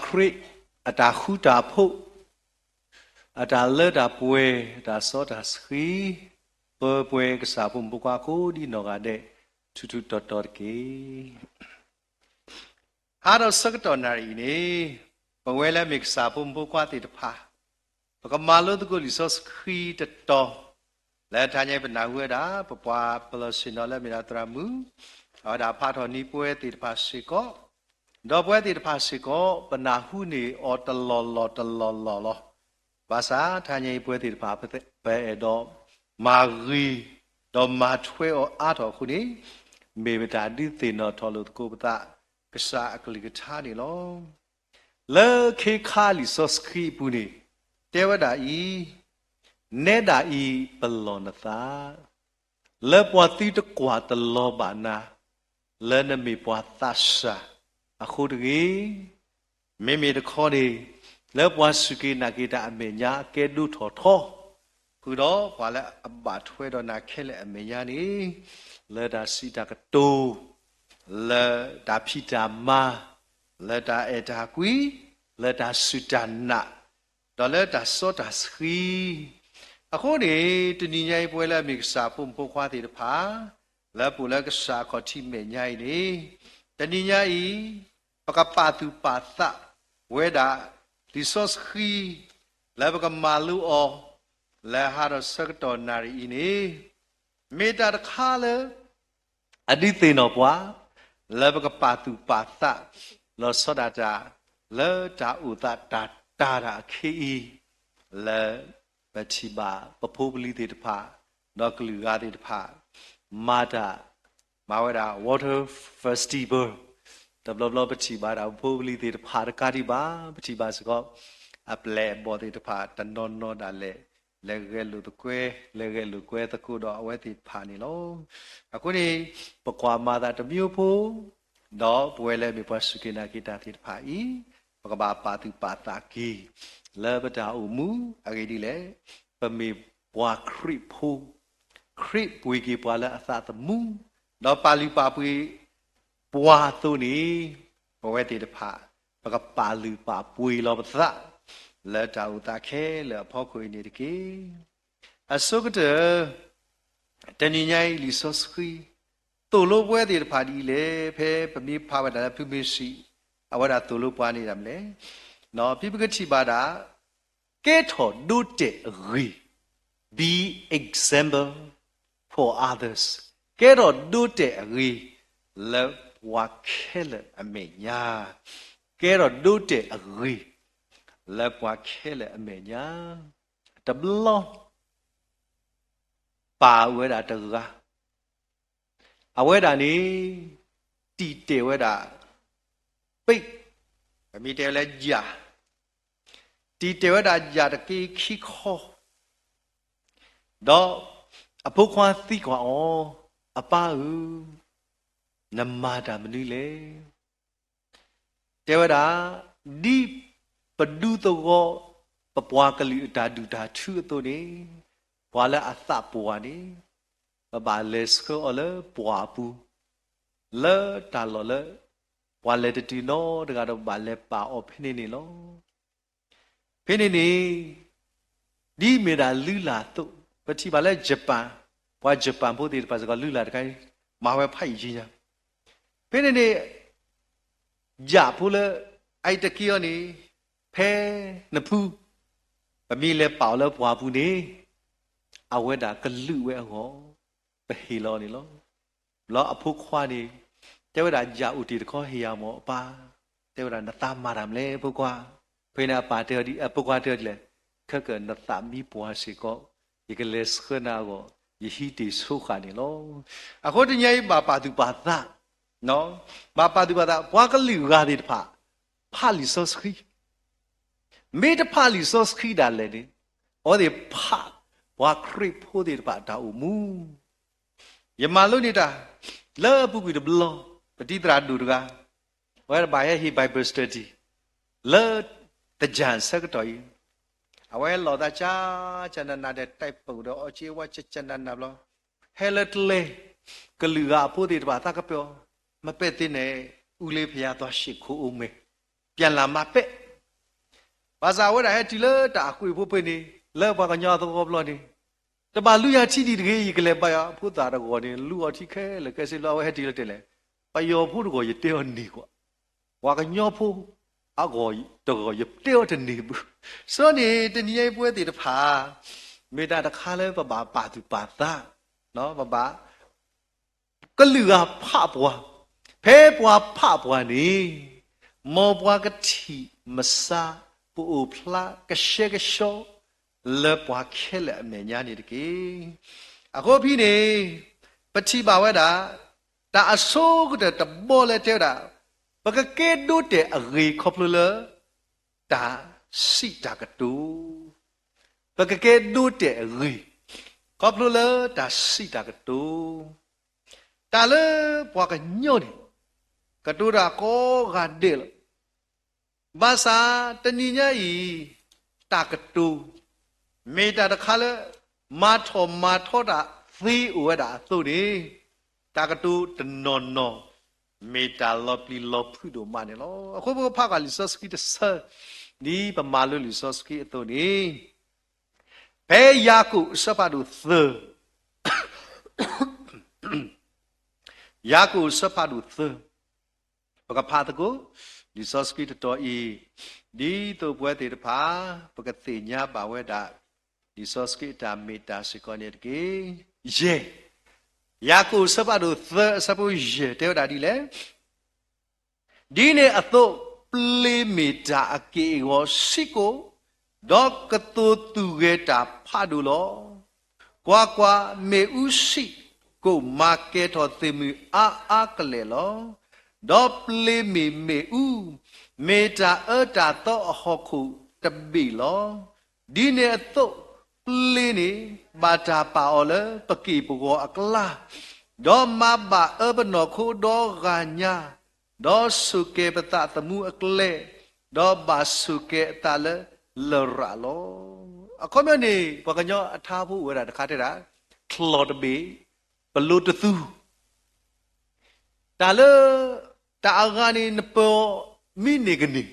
ခရံာ်အတၢ်ဃူတၢ်ဖိး, အတၢ်လၢတၢ်ပှဲၤ, အတၢ်စီတၢ်ဆှံ, ပပှဲၤကစၢ်ဖိမုၣ်ဖိခွါကိးဒံနီၢ်ဂၤဒဲး ထူးထူးတီၤတီၤတက့ၢ်. ဟါဒီးဆၢကတီၢ်နၣ်ရံၣ်အံၤန့ၣ်, ပဝဲလၢအမ့ၢ်ကစၢ်ဖိမုၣ်ဖိခွါသ့ၣ်တဖၣ် ပကမၤလိသကိးလံာ်စီဆှံတတီၤ, လၢတဟါညါအံၤပနၢ်ဟူဝဲဒၣ် ပပှၤပလီၢ်ဆ့ၣ်နီၤလၢအမ့ၢ်ဒၣ်သရၣ်မုၣ်, အဝဲဒၣ်ဖးထီၣ်န့ၢ်ပဝဲသ့ၣ်တဖၣ်စ့ၢ်ကီး, ဒီးပဝဲသ့ၣ်တဖၣ်စ့ၢ်ကီး ပနၢ်ဟူန့ၢ်အီၤတလီၢ်လီၢ်တလီၢ်လီၢ်လီၤ. ဘၣ်ဆၣ်တဟါညါအံၤပဝဲသ့ၣ်တဖၣ် ပအဲၣ်ဒိးမၤဂ့ၤ, ဒီးမၤထွဲအီၤအါထီၣ်အဃိန့ၣ်, မ့ၢ်ပတၢ်ဒုးသ့ၣ်နီၣ်ထီၣ်လိာ်သကိးပသး ကစၢ်အကလုၢ်ကထါန့ၣ်လီၤ. လၢခ့ခါလံာ်စီဆှံအပူၤန့ၣ်, တဲဝဲဒၣ်အံၤ, နဲဒၣ်အံၤပလီၢ်နသး, လၢပှၤသုတကွၢ်တလီၤဘၣ်နၤ, လၢနမ့ၢ်ပှၤသးစၢ်အဃိတဂ့ၤ. မ့မ့ၢ်တခီန့ၣ်, လၢပှၤစူၢ်က့ၤနာ်က့ၤတၢ်အမဲာ်ညါအကဲဒိၣ်ထီၣ်ထီ, ဃုာ်ဒီးပှၤလၢအဘၣ်ထွဲဒီးနၤခဲလၢာ်အမဲာ်ညါန့ၣ်, လၢတၢ်စံးတၢ်ကတိၤ, လၢတၢ်ဖံးတၢ်မၤ, လၢတၢ်အဲၣ်တၢ်ကွံ, လၢတၢ်စူၢ်တၢ်နာ်, ဒီးလၢတၢ်စီတၢ်ဆှံ, အဃိန့ၣ် တနံၤညါအံၤပဝဲလၢအမ့ၢ်ကစၢ်ဖိမုၣ်ဖိခွါသ့ၣ်တဖၣ်, လၢပအိၣ်လၢကစၢ်အခီၣ်ထံးမဲာ်ညါအံၤန့ၣ်, တနံၤညါအံၤ, ပကပာ်သူၣ်ပာ်သးဝဲဒၣ် လံာ်စီဆှံ လၢပကမၤလိအီၤ လၢဟါဒီးဆၢကတီၢ်နၣ်ရံၣ်အံၤန့ၣ်, မ့ၢ်တၢ်တခါလၢ အဒုးသ့ၣ်နီၣ်ပှၤ, လၢပကပာ်သူၣ်ပာ်သး လီၤဆီဒၣ်တၢ် လၢတၢ်အိၣ်သးတၢ်တၤတၢ်အခ့အံၤ, လၢပထံၣ်ဘၣ်ပဖိပလံၤသ့ၣ်တဖၣ်, ဒီးကလုာ်ဂၤသ့ၣ်တဖၣ်, မၤတၢ်, မၤဝဲဒၣ် water festival, တဘျီဘျီပထံၣ်ဘၣ်ဒၣ်ပဖိပလံၤသ့ၣ်တဖၣ်တကးဒံးဘၣ်, ပထံၣ်ဘၣ်စ့ၢ်ကီး အပျဲၢ်အဘီၣ်သ့ၣ်တဖၣ် တနီၤနီၤဒၣ်လဲာ် လဲၤဂဲၤလိာ်သကွဲ, လဲၤဂဲၤလိာ်ကွဲသကိးဒီးအဝဲသ့ၣ်တဖၣ်န့ၣ်လီၤ. အဃိန့ၣ်, ပကွၢ်မၤသးတမံၤဖိ, ဒီးပဝဲလၢအမ့ၢ်ပှၤစူၢ်က့ၤနာ်က့ၤတၢ်သ့ၣ်တဖၣ်အံၤ, ပကဘၣ်ပာ်သူၣ်ပာ်သးက့ၤ လၢပတၢ်အိၣ်မူအဂ့ၢ်ဒ်လဲၣ်, ပမ့ၢ်ပှၤခရံာ်ဖိ, ခရံာ်ပှ့ၤက့ၤပှၤလၢအသးသမူ, ဒီးပာ်လုၢ်ပာ်ပှ့ၤပှၤအသိးန့ၣ်, ပဝဲသ့ၣ်တဖၣ် ပကပာ်လုၢ်ပာ်ပှ့ၤလီၤပသး လၢတၢ်အိၣ်သးခဲလၢာ်အဖီခိၣ်အံၤန့ၣ်တက့ၢ်. အဆိကတၢၢ် တနံၤညါအံၤလံာ်စီဆှံ သိၣ်လိပဝဲသ့ၣ်တဖၣ်ဒ်လဲၣ်, ဖဲပမ့ၢ်ဖးဝဲဒၣ်လၢဖုမ့ၢ်ဆံး, အဝဲဒၣ်သိၣ်လိပှၤန့ၣ်ဒၣ်မနုၤလဲၣ်, ဖဲပကထံၣ်ဘၣ်ဒၣ် ကဲထီၣ်ဒိတဲာ်အဂ့ၢ်, be example for others, ကဲထီၣ်ဒိတဲာ်အဂ့ၢ် လၢပှၤခဲလၢာ်အမဲာ်ညါ, ကဲထီၣ်ဒိတဲာ်အဂ့ၢ် လၢပှၤခဲလၢာ်အမဲာ်ညါ, တဘျီ ပၢ်ဝဲဒၣ်တဂၤ, အဝဲဒၣ်န့ၣ် တံာ်တဲာ်ဝဲဒၣ် ပ့ၢ်, ပမ့ၢ်တဲဝဲလၢယၣ်, တံာ်တဲာ်ဝဲဒၣ်ယၣ်တက့ခံခီ, ဒီးအဖိခွါသံကွၢ်အီၤ, အပၢ်ဧၢ, နမၤတၢ်မနုၤလဲၣ်. တဲဝဲဒၣ်, ဒ်ပဒူသဝီ ပပှၤကလုာ်အတၢ်ဒုၣ်တၢ်ထုအသိးန့ၣ်, ပှၤလၢအသးပှၢ်န့ၣ်, ပဘၣ်လဲၤဆှၢအီၤလၢပှၢ်အပူၤ, လၢတၢ်လီၢ်လၢ ပှၤလဲၤတတုၤနီတဂၤဒီး ပဘၣ်လဲၤပာ်အီၤဖဲန့ၣ်န့ၣ်လီၤ. ဖဲန့ၣ်န့ၣ် ဒ်မ့ၢ်ဒၣ်လုၢ်လၢ်အသိး, ပထံၣ်ဘၣ်လၢ Japan, ပှၤ Japan ဖိသ့ၣ်တဖၣ်စ့ၢ်ကီး လုၢ်လၢ်တခါအံၤ မၤဝဲဖးယံာ်ယံာ်ညါ. ဖဲန့ၣ်န့ၣ် ယၣ်ဖိလၢ အအံၤတက့ၢ်အီၤန့ၣ်, ဖဲနဖု ပမ့ၢ်လဲၤပာ်အီၤလၢပှၢ်ပူၤန့ၣ်, အဝဲဒၣ်ကလုာ်ဝဲအဂီၢ် ပဟ့ၣ်လီၤန့ၣ်လီၤ. ဘျီအဖိခွါန့ၣ် တဲဝဲဒၣ် ယၣ်အိၣ်တ့ၢ်တခီဟ့ၣ်ယၤမၢ်အပၢ်, တဲဝဲဒၣ် နသးမၤတၢ်မနုၤလဲၣ်ဖိခွါ. ဖဲန့ၣ်အပၢ်တဲအီၤဒ်, အဖိခွါတဲအီၤဒ်လဲၣ်, ခဲကနသးမံပှၢ်စ့ၢ်ကီး, ယကလဲၤဆှၢနၤအဂီၢ်, ယဟံးတ့ၢ်ဆိဃာ်န့ၣ်လီၤ. အဃိတနံၤအံၤဘၣ်ပာ်သူၣ်ပာ်သး, ဘၣ်ပာ်သူၣ်ပာ်သး, ပှၤကလုာ်ဂၤသ့ၣ်တဖၣ် ဖးလံာ်စီဆှံ မ့ၢ်တဖးလံာ်စီဆှံဒၣ်လဲာ်န့ၣ်, အဝဲသ့ၣ်ဖးပှၤခရံာ်ဖိသ့ၣ်တဖၣ်အတၢ်အိၣ်မူ. ယမၤလိန့ၢ်တၢ် လၢအပူၤကွံာ်တဘျီ, ပတံၤသရၣ်ဒိၣ်တဂၤ, အဝဲဘၣ်ဟဲဟ့ၣ် Bible study လၢသၢၣ်ဆၢကတီၢ်အံၤ, အဝဲလီၤသးကၠး, ကၠးနးနးဒီး တဲာ်ပူၤဒီးအီၣ်က့ဝါကၠးကၠးနးနးဘျီ, ဟဲလၢကျဲ, ကလုာ်ဂၤအဖိသ့ၣ်တဖၣ်သးကပၢၤအီၤ, မပၢၢ်သ့န့ၣ်, အူလ့ဖယါသွါရှ့ၣ်ခိၣ်အိၣ်မဲာ် ပြန်လာမှာပဲ. ဘၣ်ဆၣ်အဝဲဒၣ်ဟဲတုၤလၢတၢ်အကွ့ၢ်ဖိဖဲန့ၣ် လၢပှၤကညီအသဝီဘျီန့ၣ်, တဘၣ်လူၤယၤထံဒံးတဂ့ၤ, ယကလဲၤဘါယွၤဖိသၣ်တဂီၤန့ၣ် လူၤအီၤထံခဲလၢာ်ခဲဆ့လၢအဝဲဟဲတုၤလၢတဲလဲၣ်, ပယီၤဖိတဂီၤယတဲအီၤန့ၢ်ကွၢ်, ပှၤကညီဖိအဂီၢ်တဂီၤယတဲအီၤတန့ၢ်ဘၣ်. စံးန့ၣ် တနံၤညါအံၤပဝဲသ့ၣ်တဖၣ် မ့ၢ်တၢ်တခါလၢပဘၣ်ပာ်သူၣ်ပာ်သး, ပဘၣ် ကလုာ်ဂၤဖးပှၤ, ဖဲပှၤဖးပှၤန့ၣ်, မ်ပှၤကထံၣ်မဆါ ပအိၣ်ဖျါကဆှဲကဆှီ လၢပှၤခဲလၢာ်အမဲာ်ညါန့ၣ်တက့ၢ်. အဃိဖဲန့ၣ် ပထံၣ်ဘၣ်ဝဲဒၣ် တၢ်အဆိကတၢၢ်တဘီလၢတဲဝဲဒၣ်, ပကကဲဒိးတဲာ်အဂ့ၤခီဖျိလၢ တၢ်စံးတၢ်ကတိၤ, ပကကဲဒိးတဲာ်အဂ့ၤ ခီဖျိလၢတၢ်စံးတၢ်ကတိၤ, တၢ်လၢပှၤကညီန့ၣ် ကတိၤတၢ်ကိးဂၤဒဲးလီၤ. ဘၣ်ဆၣ်တနံၤညါအံၤ တၢ်ကတိၤ မ့ၢ်တၢ်တခါလၢ မၤထီၣ်မၤထီတၢ်သ့အိၣ်ဝဲဒၣ်အသိးန့ၣ်, တၢ်ကတိၤတနီၤနီၤ မ့ၢ်တၢ်လီၤပျံၤလီၤဖုးဒိၣ်မးန့ၣ်လီၤ. အဃိပကဖးကွၢ်လံာ်စီဆှံတဆၢ, ဒ်ပမၤလိလံာ်စီဆှံအသိးန့ၣ်, ဖဲယၤကိာ်အဆၢဖးဒိၣ်သၢ, ယၤကိာ်အဆၢဖးဒိၣ်သၢ, ပကဖးသကိး လံာ်စီဆှံတတီၤအံၤ, ဒ်သိးပဝဲသ့ၣ်တဖၣ် ပကသ့ၣ်ညါဘၣ်ဝဲဒၣ် လံာ်စီဆှံအတၢ်မ့ၢ်တၢ်စ့ၢ်ကီးန့ၣ်တက့ၢ်. ယဲၢ်, ယၤကိာ်အဆၢဖးဒိၣ်သၢအဆၢဖိယဲၢ်တဲဝဲဒၣ်ဒ်လဲၣ်. ဒ်န့ၣ်အသိး, ပျ့ၤမ့ၢ်တၢ်အက့ၢ်အဂီၤဆံးကိာ်, ဒီးကသိးသူၣ်ဂဲၤတၢ်ဖးဒိၣ်လီၤ. ကွၢ်ကွၢ်, မ့ၣ်အူဆံးကိာ်မၤကဲၤထီၣ်သ့ၣ်မုၢ်အါအါကလဲာ်လီၤ. ဒီးပျ့ၤမ့ၢ်မ့ၣ်အူ, မ့ၢ်တၢ်အၢတၢ်သီအဟီၣ်ခိၣ်တဘ့ၣ်လီၤ. ဒ်န့ၣ်အသိး, ပျ့ၤန့ၣ်ဘၣ်တၢ်ပာ်အီၤလၢပက့ၢ်ပဂီၤအကျါ, ဒီးမၤဘၣ်အၢပနီၢ်ခိဒီဂၤညါ, ဒီးဆိၣ်ကဲၤပသးသမူအကျဲ, ဒီးဘၣ်ဆိၣ်ကဲၤအသးလၢလရာ်လီၤ. အခီပညီန့ၣ် ပှၤကညီအထါဖိအိၣ်ဝဲဒၣ်တခါတဲဒၣ်, ချီၣ်တဘ့ၣ်, ပလိတသူ တၢ်လၢ တၢ်အဂၤန့ၣ် နပၢၤအီၤမံန့ၢ်ကန့ၢ်,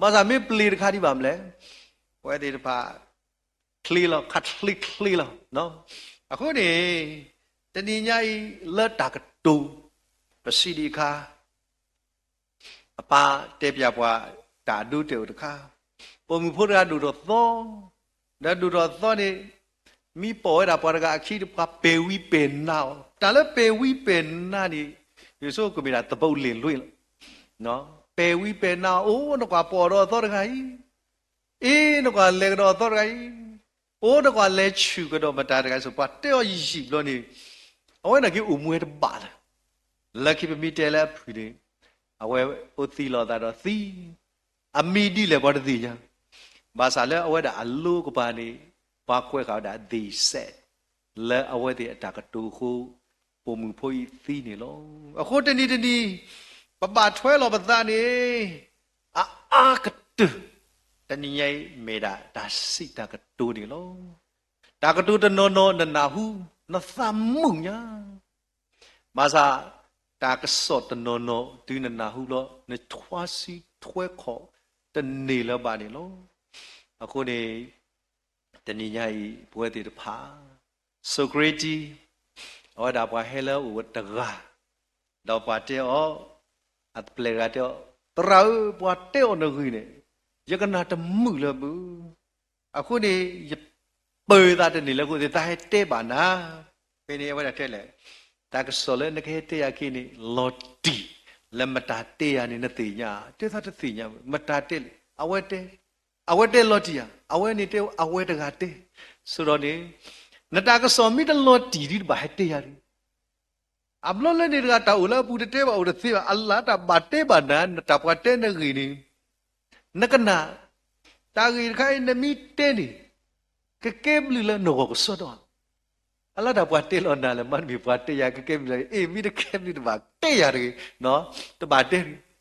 ဘၣ်ဆၣ်မ့ၢ်ပျ့ၤတခါဒံးဘၣ်မလဲၣ်, ပဝဲသ့ၣ်တဖၣ် ချ့လီၤ, ခးချ့ချ့လီၤ. အဃိန့ၣ် တနံၤညါအံၤ လၢတၢ်ကတိၤ ပစံးဒံးအခါ အပၢ်တဲပၠးပှၤ တၢ်အဒိတဲာ်အိၣ်တခါ, ပိာ်မုၣ်ဖိတဂၤဒိၣ်ထီၣ်သီ, ဒီးဒိၣ်ထီၣ်သီန့ၣ် မ့ၢ်ပိာ်ဝဲဒၣ်ပှၤတဂၤအခံ ပှၤပဲာ်ဝံပဲာ်နါအီၤ, တၢ်လၢပဲာ်ဝံပဲာ်နါန့ၣ် ယဆိကမိၣ်ဒၣ်သဘီလ့ၣ်လွံၢ်လီၤ. ပဲာ်ဝံပဲာ်နါအီၤ, အိၣ်နကွၢ်ပိာ်ဒီးအသီတဂၤအံၤ, အ့ၣ်နကွၢ်လဲၤကဒီးအသီတဂၤအံၤ, အိၣ်နကွၢ်လဲၤဆူၣ်ကဒီးမတၤတဂၤအံၤ ပှၤတဲအီၤယံာ်ယံာ်ဘျီန့ၣ်, အဝဲန့ၣ်က့ၤအိၣ်မူဝဲတဘၣ်လၢၤ. လၢခံပမ့ၢ်တဲလၢအဖုၣ်န့ၣ်, အဝဲအိၣ်သံလီၤအသးဒီးသံ, အမံၤဒ်လဲၣ်ပှၤတသ့ၣ်ညါ, ဘၣ်ဆၣ်လၢအဝဲဒၣ်အလိကပၤန့ၣ် ပှၤကွဲးဃာ်ဝဲဒၣ် သ့ၣ်စဲး လၢအဝဲသ့ၣ်အတၢ်ကတိၤအဃိ ပိာ်မုၣ်ဖိအံၤသံန့ၣ်လီၤ. အဃိတနံၤတနံၤ ပဘၣ်ထွဲလီၤပသးန့ၣ် အအါကတၢၢ်, တနံၤညါအံၤမ့ၢ်ဒၣ်တၢ်စံးတၢ်ကတိၤန့ၣ်လီၤ. တၢ်ကတိၤတနီၤနီၤနနၢ်ဟူ နသးမုာ်ညါ, ဘၣ်ဆၣ် တၢ်ကစီၣ်တနီၤနီၤတုၤနနၢ်ဟူလီၤ နထွါဆံထွဲခီၣ်တန့ၢ်လၢၤဘၣ်န့ၣ်လီၤ. အဃိန့ၣ် တနံၤညါအံၤ ပဝဲသ့ၣ်တဖၣ် Socrates အဝဲဒၣ်ပှၤဟဲလၢအအိၣ်တဂၤ, ဒီးပှၤတဲအီၤ, အပျဲၢ်တဂၤတဲအီၤ, သရၣ်ဧၢ, ပှၤတဲအီၤနဂ့ၢ်န့ၣ် ယကနၣ်တမုာ်လၢၤဘၣ်. အဃိန့ၣ် ယပၢၤသးတန့ၢ်လၢအဃိသ့ၣ် သးဟဲတဲဘၣ်နၤ. ဖဲန့ၣ်အဝဲဒၣ်တဲလဲၣ်, တၢ်ကစီၣ်လၢနကဟဲတဲယၤအခံန့ၣ် လီၤတံၢ်လၢမတၤတဲယၤန့ၣ် နသ့ၣ်ညါ, တဲသးတသ့ၣ်ညါဘၣ်, မတၤတဲလဲၣ်, အဝဲတဲ အဝဲတဲလီၤတံၢ်ယၤ, အဝဲန့ၣ်တဲ အဝဲတဂၤတဲ, ဆိဒီးန့ၣ် နတၢ်ကစီၣ်မ့ၢ်တလီၤတံၢ်ဒ်တဘၣ်ဟဲတဲယၤဒ်, အဘျီလၢန့ၣ်တဂၤတၢ်အိၣ်လၢအပူၤတတဲဘၣ်အိၣ်တသ့ဘၣ်, အလၢတၢ်ဘၣ်တဲဘၣ်နၤ, နတၢ်ပှၤတဲနဂ့ၢ်န့ၣ် နကနၣ်, တၢ်ဂ့ၢ်တခါအံၤနမ့ၢ်တဲန့ၣ် ကကဲဘျုးလၢနဂီၢ်ကစီဒီ, အလၢတၢ်ပှၤတဲလီၤနၤလဲၣ်, မ့တမ့ၢ်ပှၤတဲယၤ ကကဲဘျုးလၢ, အ့ၣ် မ့ၢ်တကဲဘျုးတဘၣ်တဲယၤတဂ့ၤ, တဘၣ်တဲတဂ့ၤ.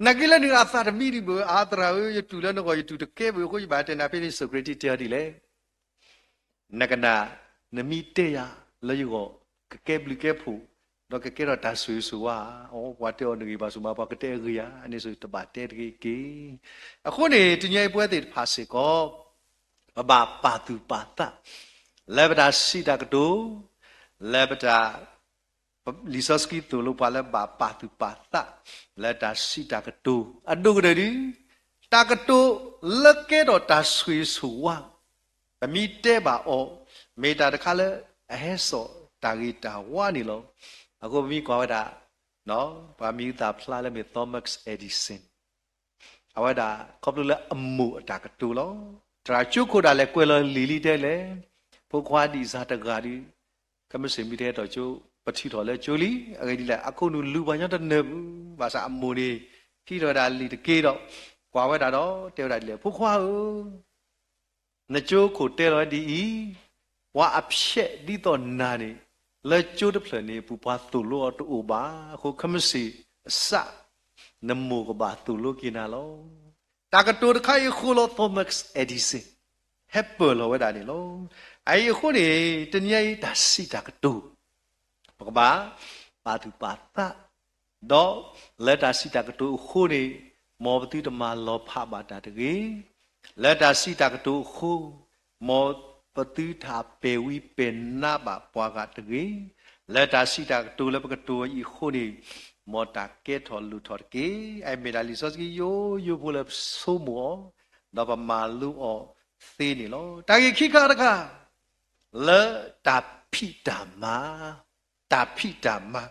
နာ်က့လၢန့ၣ်အသးတမံဒံးဘၣ်, အါသရၣ်ဧၢ, ယတူၢ်လၢနဂီၢ်ယတူၢ်တကဲဘၣ်အဃိ ယဘၣ်တဲနၤ. ဖဲန့ၣ် Socrates တဲအီၤဒ်လဲၣ်, နကနၣ်, နမ့ၢ်တဲယၤလၢယဂီၢ် ကကဲဘျုးကဲဖှိၣ်, ဒီးကကဲထီၣ်တၢ်ဆိၣ်ဂ့ၤဆိၣ်ဝါဧါ. အိ ပှၤတဲအီၤတဂ့ၤဘၣ် ဆိမိၣ်ပှၤကတဲအဂ့ၤဧါ, အန့ၣ်ဆိတဘၣ်တဲတဂ့ၤက့ၤ. အဃိန့ၣ် တနံၤအံၤပဝဲသ့ၣ်တဖၣ်စ့ၢ်ကီး ပဘၣ်ပာ်သူၣ်ပာ်သး လၢပတၢ်စံးတၢ်ကတိၤ, လၢပတၢ် လံာ်စီဆှံသိၣ်လိပှၤလၢဘၣ်ပာ်သူၣ်ပာ်သး လၢတၢ်စံးတၢ်ကတိၤ အဒိၣ်ကတၢၢ်ဒ် တၢ်ကတိၤလၢကဲထီၣ်တၢ်ဆိၣ်ဂ့ၤဆိၣ်ဝါ, ပမ့ၢ်တဲဘၣ်အီၤ မ့ၢ်တၢ်တခါလၢအဟဲစိာ်တၢ်ဂ့ၤတၢ်ဝါန့ၣ်လီၤ. အဃိပမ့ၢ်ကွၢ်ဝဲဒၣ် ပှၤမံၤဟူသၣ်ဖျါလၢမ့ၢ် Thomas Edison အဝဲဒၣ်ခီဖျိလၢအမိၢ်အတၢ်ကတိၤလီၤ. သရၣ်ကၠိခိၣ်ဒၣ်လဲာ်ကွဲးလီၤလံာ်လံတဲလဲၣ်, ဖိခွါဒံးစၢ်တဂၤဒီး ခဲမုၢ်ဆ့ၣ်မ့ၢ်တဟဲထီၣ်ကၠိ ပထုးထီၣ်လၢကၠိလံ. အဂ့ၢ်ဒ်လဲၣ် အခိၣ်နူာ်လူၤပှၤညီတနၢၤဘူး, ဘၣ်ဆၣ်အမိၢ်န့ၣ် ဟံးထီၣ်ဝဲဒၣ်လံာ်တက့ဒီး ကွၢ်ဝဲဒၣ်ဒီး တဲဝဲဒၣ်ဒ်လဲၣ်, ဖိခွါဧၢ နကၠိခိၣ်တဲလီၤဝဲဒ်အံၤ, ပှၤအဖျဲးဒ်သိးနၤန့ၣ် လၢကၠိတဖျၢၣ်န့ၣ် ပူၤပှၤသိၣ်လိအီၤတအိၣ်ဘၣ်. အဃိခဲမုၢ်ဆ့ၣ်အစး နမိၢ်ကဘၣ်သိၣ်လိက့ၤနၤလီၤ. တၢ်ကတိၤတခါအံၤအဃိလီၤ Thomas Edison ဟဲပၢၢ်လီၤဝဲဒၣ်န့ၣ်လီၤ. အအံၤအဃိန့ၣ် တနံၤအံၤတၢ်စံးတၢ်ကတိၤ ပကဘၣ်ပာ်သူၣ်ပာ်သး, ဒီးလၢတၢ်စံးတၢ်ကတိၤအဃိန့ၣ် မ်ပသုတမၤလီၤဖးဘၣ်တၢ်တဂ့ၤ. လၢတၢ်စံးတၢ်ကတိၤအဃိ မ်ပသုတဟးပဲာ်ဝံပဲာ်နါဘၣ်ပှၤဂၤတဂ့ၤ. လၢတၢ်စံးတၢ်ကတိၤလၢပကတိၤအံၤအဃိန့ၣ် မ်တၢ်ကဲထီၣ်လိၣ်ထီၣ်တက့ၢ်. အအံၤမ့ၢ်ဒၣ်လံာ်စီဆှံယိယိဖိလၢပဆိကမိၣ်အီၤ ဒီးပမၤလိအီၤသ့န့ၣ်လီၤ. တၢ်ဂ့ၢ်ခံခါတခါ လၢတၢ်ဖံးတၢ်မၤ, တၢ်ဖံးတၢ်မၤ,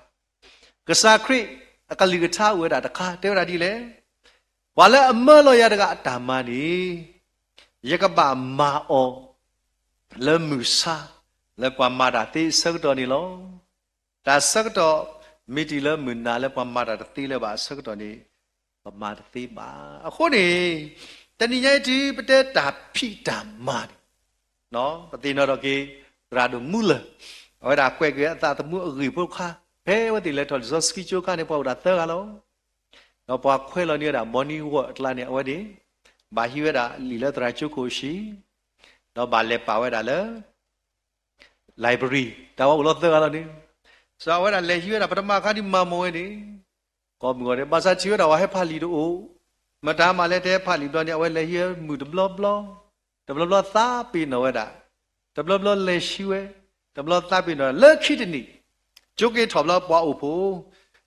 ကစၢ်ခရံာ်အကလုၢ်ကထါအိၣ်ဝဲဒၣ်တခါ တဲဝဲဒၣ်ဒ်လဲၣ်, ပှၤလၢအမၢလီၤယၤတဂၤအတၢ်မၤန့ၣ် ယကဘၣ်မၤအီၤ လၢမုၢ်ဆါ လၢပှၤမၤတၢ်သ့အဆၢကတီၢ်န့ၣ်လီၤ. တၢ်ဆၢကတီၢ် မ့ၢ်တုၤလၢမုၢ်နၤလၢပှၤမၤတၢ်တသ့လၢၤဘၣ်အဆၢကတီၢ်န့ၣ် ပမၤတသ့ဘၣ်. အဃိန့ၣ် တနံၤညါအံၤတုၤပတဲတၢ်ဖံးတၢ်မၤန့ၣ် ပသ့ၣ်နီၣ်ထီၣ်က့ၤ သရၣ်ဒိၣ်မူလၢၢ် အဝဲဒၣ်ကွဲးက့ၤအသးသမူအဂ့ၢ်ဖိတခါ, ဖဲအဝဲသ့ၣ်လဲၤထီၣ်လံာ်စီဆှံကၠိအခါန့ၣ် ပှၤအိၣ်ဒၣ်သၢဂၤလီၤ. ဒီးပှၤခွဲးလီၤန့ၢ်ဝဲဒၣ် Bonnie Ward အကျါန့ၣ် အဝဲန့ၣ် ဘၣ်ဟံးဝဲဒၣ်လံာ်လၢသရၣ်ကၠိခိၣ်အဟံၣ်, ဒီးဘၣ်လဲၤပာ်ဝဲဒၣ်လၢ library တၢ်ဝဲအိၣ်လီၤသၢဂၤလီၤန့ၣ်, စီၤအဝဲဒၣ်လဲၤဟံးဝဲဒၣ် ပထမအခါဒ်မၤမီၢ်ဝဲန့ၣ် ကိးမုၢ်ဂီၤန့ၣ် ဘၣ်ဆၣ်ထံၣ်ဝဲဒၣ်ပှၤဟဲဖးလံာ်တအိၣ်, မတၤမးလဲၤတဟဲဖးလံာ်ဘျီန့ၣ် အဝဲလဲၤဟံးဝဲမုၢ်တဘျီဘျီ, တဘျီဘျီသးပ့ၤနီၣ်ဝဲဒၣ်, တဘျီဘျီလဲၤဆံဝဲ, တဘျီသးပ့ၤနီၣ်ဝဲဒၣ် လၢခံတနံၤ ကၠိက့ၤထီၣ်ဘျီပှၤအိၣ်ဖှိၣ်,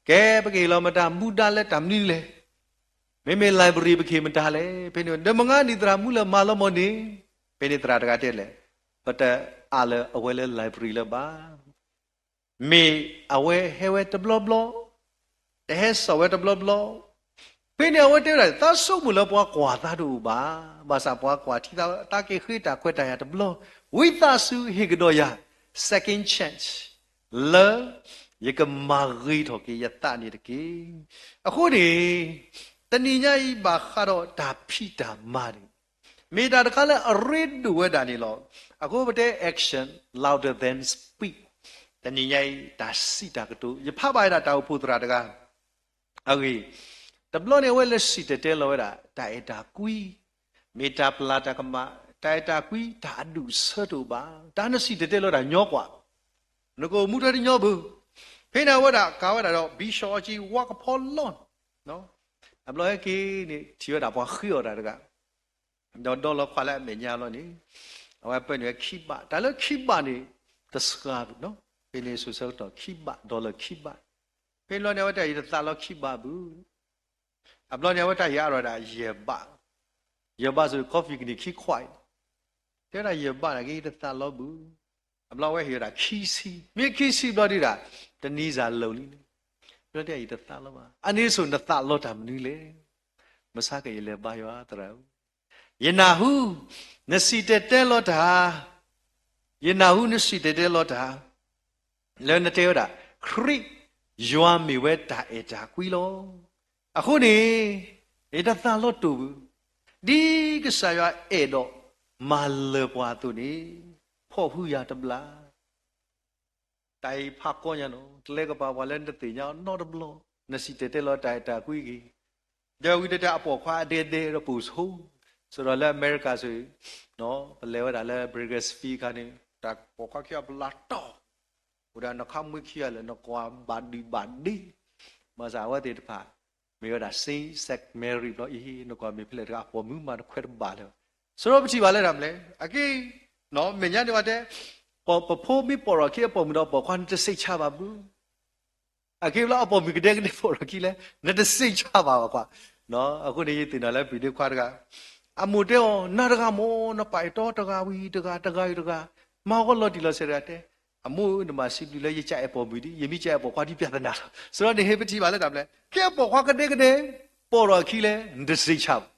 ကဲပကဟ့ၣ်လီၤမတၤမူဒါလၢတၢ်မနုၤလဲၣ် မ့မ့ၢ် library ပကဟ့ၣ်မတၤလဲၣ်. ဖဲန့ၣ် ဒီးမုၢ်ဂၤနံၤသရၣ်မူလၢမၤလီၤမီၢ်န့ၣ်, ဖဲန့ၣ်သရၣ်တဂၤတဲလဲၣ်, ပတအးလၢအဝဲလၢ library လၢၤဘၣ်. မ့ၢ်အဝဲဟဲဝဲတဘျီဘျီ, တဟဲစိာ်ဝဲတဘျီဘျီ, ဖဲန့ၣ်အဝဲတဲဝဲဒၣ် သးဆိကမိၣ်လၢပှၤကွၢ်သးတအိၣ်ဘၣ်. ဘၣ်ဆၣ်ပှၤကွၢ်ထံသး သးက့ၤဃ့တၢ်ခွဲးတၢ်ယာ်တဘျီ, ဝံသးစူၤဟ့ၣ်ကဒီးယၤ second chance လၢယကမၤဂ့ၤထီၣ်က့ၤယသးန့ၣ်တက့ၢ်. အဃိန့ၣ် တနံၤညါအံၤဘၣ်ဃးဒီးတၢ်ဖံးတၢ်မၤန့ၣ် မ့ၢ်တၢ်တခါလၢအရ့ဒိၣ်ဝဲဒၣ်န့ၣ်လီၤ. အဃိပတဲ action louder than speech တနံၤညါအံၤ တၢ်စံးတၢ်ကတိၤ ယဖးဘၣ်ဝဲဒၣ်တၢ်အိၣ်ဖှိၣ်သရၣ်တဂၤ အဂ့ၢ်, တဘျီန့ၣ် အဝဲလဲၤစံၣ်တဲၤတဲလီၤဝဲဒၣ် တၢ်အဲၣ်တၢ်ကွံ, မ့ၢ်တၢ်ပျၢ်တၢ်ကမၣ်, တၢ်အဲၣ်တၢ်ကွံ တၢ်အဒူၣ်အဆၢတအိၣ်ဘၣ်. တၢ်နစံၣ်တဲၤတဲလီၤတၢ်ညီကွၢ်, နကအိၣ်မူထွဲတညီဘၣ်. ဖဲန့ၣ်အဝဲဒၣ်ကးဝဲဒၣ်ဒီး ဘံၣ်ဆှီအီကၠံ ဝါကဖီလီၢ်န့ၣ်, အဘျီဟဲက့ၤန့ၣ် ထံၣ်ဝဲဒၣ်ပှၤဃ့အီၣ်တၢ်တဂၤ ဒီးဒီလီၤခွါလၢအမဲာ်ညါလီၤန့ၣ်, အဝဲပၢနုာ်ဝဲခံဘး, တၢ်လၢခံဘးန့ၣ် တစှၤဘၣ်နီၤ, ဖဲန့ၣ်စိၤဆၢကတီၢ်ခံဘး, ဒီလၢခံဘး, ဖဲန့ၣ်ဘျီန့ၣ် အဝဲတၢ်ယတသးလီၤခံဘးဘၣ်, အဘျီန့ၣ် အဝဲတၢ်ဟ့ၣ်အါထီၣ်ဝဲဒၣ်ယဲၢ်ဘး, ယဲၢ်ဘးစိၤ coffee ကန့ၢ်ခံခွးအံၤ, တဲဝဲဒၣ်ယဲၢ်ဘးန့ၣ်က့ ယတသးလီၤဘၣ်, အဘျီအဝဲဟ့ၣ်ဝဲဒၣ်ခံဆံ, မ့ၢ်ခံဆံဘျီဒုဒၣ်, တနံၤစၢ်လၢာ်လံန့ၣ်, ဘျီတဲယတသးလီၤဘၣ်, အန့ၣ်စိၤနသးလီၤတၢ်မနုၤလဲၣ်, မဆါက့ၤယလဲၤဘါယွၤသရၣ်ဧၢ, ယနၢ်ဟူ နစံၣ်တဲၤတဲလီၤတၢ်, ယနၢ်ဟူနစံၣ်တဲၤတဲလီၤတၢ်, လၢနတဲဝဲဒၣ် ခရံာ်ယွၤမ့ၢ်ဝဲတၢ်အဲၣ်တၢ်ကွံလီၤ. အဃိန့ၣ် ယတသးလီၤတိာ်ဘၣ်, ဒ်ကစၢ်ယွၤအဲၣ်ဒိးမၤလၢပှၤအသိးန့ၣ်, ဖီၣ်ဟုယၤတဘျီ တၢ်အံၤဖးကီညါနီၤ, တလဲကပၤပှၤလၢနတသ့ၣ်ညါနီတဘျီ, နစံၣ်တဲၤတဲလီၤတၢ်အဲၣ်တၢ်ကွံဂ့ၤ, ဒီးဝံၤတၢ်အပိာ်ခွါအဒဲဒဲဒီးပိာ်ဆိ, စးထီၣ်လၢအမဲရကၤဆိ, ပလဲၤဝဲဒၣ်လၢ Bakersfield အခါန့ၣ် တၢ်ပိာ်ခွါခံဂၤပလၤတီၢ်, အိၣ်ဒီးနခီမွ့ခံဂၤလၢနကွၢ်ဘၣ်ဒုၣ်ဘၣ်ဒ့, ဘၣ်ဆၣ်အဝဲသ့ၣ်တဖၣ် မ့ၢ်ဝဲဒၣ် same sex marriage ဘျီအံၤ နကွၢ်မ့ၢ်ဖဲလဲၣ်တဂၤ အပိာ်မုၣ်မးတခွဲးတဘၣ်လၢၤဘၣ်. ဆိဒီးပထံၣ်ဘၣ်လၢတၢ်မနုၤလဲၣ်, အက့ မဲာ်ညါန့ၣ်ဝဲတဲ ပဖိမ့ၢ်ပိာ်ထီၣ်ခံအပိာ်မုၣ်ဒီးပိာ်ခွါ နတစိတ်ချပါဘူး. အက့လၢအပိာ်မုၣ်ကဒဲကဒဲပိာ်ထီၣ်ခံလဲၣ် နတစိတ်ချပါဘူးကွၢ်. အဃိန့ၣ် ယသ့ၣ်နီၣ်လၢပံၤဒ့ခွါတဂၤ အမိၢ်တဲအီၤ နၤတဂၤမ့ၢ် နပာ်အဲၣ်တီတဂၤဝံၤတဂၤ တဂၤအံၤတဂၤ, မၤဂီၢ်လီၤတံၢ်လီၤဆဲးတဂၤတဲ, အမိၢ်ဧၢ နမၤစံးဘျုးလၢယကအဲၣ်ပိာ်မုၣ်ဒံး ယမ့ၢ်ကအဲၣ်ပိာ်ခွါဒံး ပြဿနာလီၤ. ဆိဒီးန့ၣ် ပထံၣ်ဘၣ်လၢတၢ်မနုၤလဲၣ်, ကဲပိာ်ခွါကဒဲကဒဲ ပိာ်ထီၣ်ခံလဲၣ် နတစိတ်ချပါဘူး.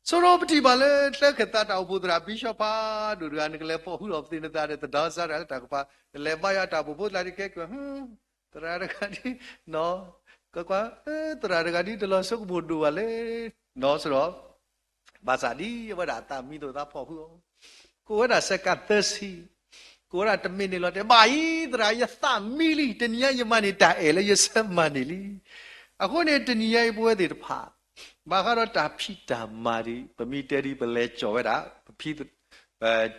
ဆိဒီးပထံၣ်ဘၣ်လၢ သၢခၢၣ်သးတၢ်အိၣ်ဖှိၣ်သရၣ် ဘံၣ်ၡီၣ်ဖးဒိၣ်တဂၤ နကလဲၤပိာ်ဃုာ်အီၤပသ့ၣ်နသးဒီး သဒါစၢ်တဂၤလၢတၢ်ကပၤ နလဲၤဘါယွၤတၢ်အိၣ်ဖှိၣ်ဖိသရၣ်ဒ်ကဲကၢၤ သရၣ်တဂၤဒ် ကွၢ်ကွၢ် သရၣ်တဂၤဒ်တလီၤဆိကမိၣ်ဒိၣ်ဘၣ်လဲၣ်, ဆိဒီး ဘၣ်ဆၣ်ဒ်အဝဲဒၣ်အသးမံလိာ်သးဖီၣ်ဃုာ်အီၤ, ကိးဝဲဒၣ်စဲးကးသၢဆံ, ကိးဝဲဒၣ်တမံးနံးလီၤတဲာ် ဘၣ်အံၤ သရၣ် ယသးမံလံ တနံၤညါယမၤန့ၢ်တၢ်အဲၣ်လၢယဆၢမၤန့ၢ်လံ. အဃိန့ၣ် တနံၤညါအံၤပဝဲသ့ၣ်တဖၣ် ဘၣ်ဃးဒီးတၢ်ဖံးတၢ်မၤဒ် ပမ့ၢ်တဲဒ် ပလဲၤကၠီၣ်ဝဲဒၣ် ပ ဖံ